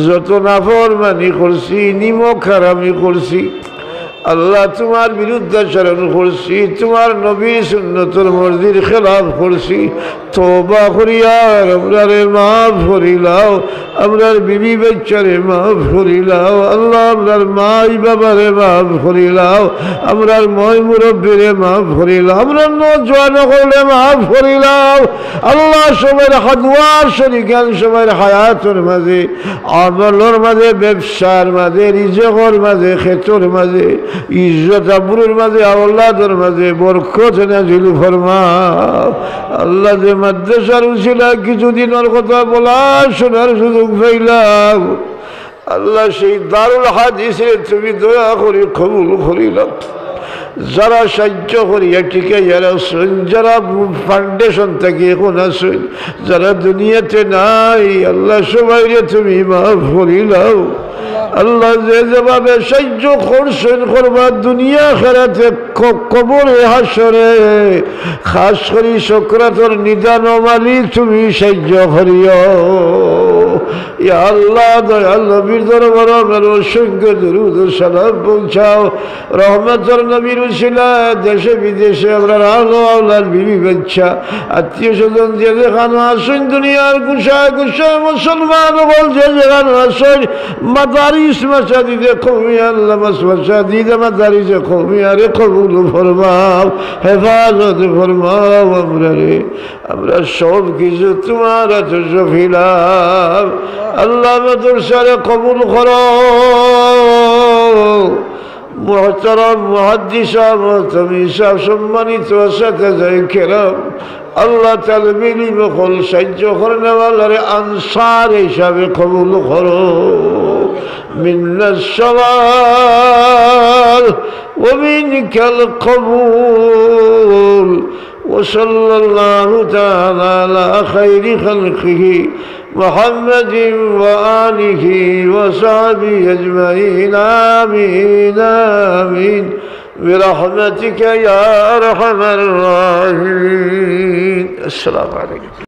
যত নাফরমানি করছি, নিমক হারামি করছি, আল্লা তুমার বিরুদ্ধাচরণ করছি, তুমার নবীর সুন্নতর মর্জির খেলাফ করছি, তওবা করি আর আমরারে মাফ করিলাও। আমরার বিবি বাইচ্চারে মাফ করিলাও। আল্লা, আমরার মাই বাবারে মাফ করিলাও। আমরার ময় মুরব্বিরে মাফ করিলাও। আমরার নওজোয়ান অকলরে মাফ করিলাও। আল্লা, সবার হাদুয়ার শরিকান, সবার হায়াতর মাঝে, আমলর মাঝে, ব্যবসার মাঝে, রিজকর মাঝে, খেতর মাঝে, ইজ্জত আবরুর মাঝে, আওলাদর মাঝে বরকত নাজিল ফরমাও। আল্লা, যে মাদ্রাসার উসিলায় কিছুদিনর কথা বলা শোনার সুযোগ পাইলাম, আল্লা, সেই দারুল হাদিসরে তুমি দয়া করি কবুল করিলাও। যারা সাহায্য করিয়া টিকাইয়া রাখছইন, যারা foundation থাকি এখন আছইন, যারা দুনিয়াতে নাই, আল্লা সবাইরে তুমি মাফ করিলাও। আল্লা, যে যেভাবে সাহায্য করছইন, করবা দুনিয়া আখেরাতে, ক-, কবরে হাশরে, খাস করি সকরাতর নিদানো মালিক তুমি সাহায্য করিও। ইয়া আল্লা, দয়াল নবীর দরবারো আমরার অসংখ্য দুরুদ ও সালাম পৌঁছাও। রহমতর নবীর উসিলায় দেশে বিদেশে আমরার আহলে আওলাদ, বিবি বাইচ্চা, আত্মীয় স্বজন যে যেখানো আছইন, দুনিয়ার গুশায় গুশায় মুসলমান অকল যে যেখানো আছইন, মাদারিস মাসাজিদে কওমিয়া, আল্লা মাস-, মাসাজিদে মাদারিসে কওমিয়ারে কবুল ফরমাও, হেফাজত ফরমাও আমরারে। আমরা সব কিছু তুমার আতো সঁপিলাম। আল্লা মাদ্রাসারে কবুল করো। মুহতারাম মুহাদ্দিস সাব, মুহতামিম সাব, সম্মানিত আসাতিজায়ে কেরাম, আল্লা তালবে ইলিম অকল সাহায্য করনেওয়ালারে আনসার হিসাবে কবুল করো। মিন্নাস সাওয়াল ওয়া মিনকাল কবুল। وصلى الله تعالى على خير خلقه محمد وآله وصحبه أجمعين. آمين، آمين، برحمتك يا أرحم الراحمين. السلام عليكم.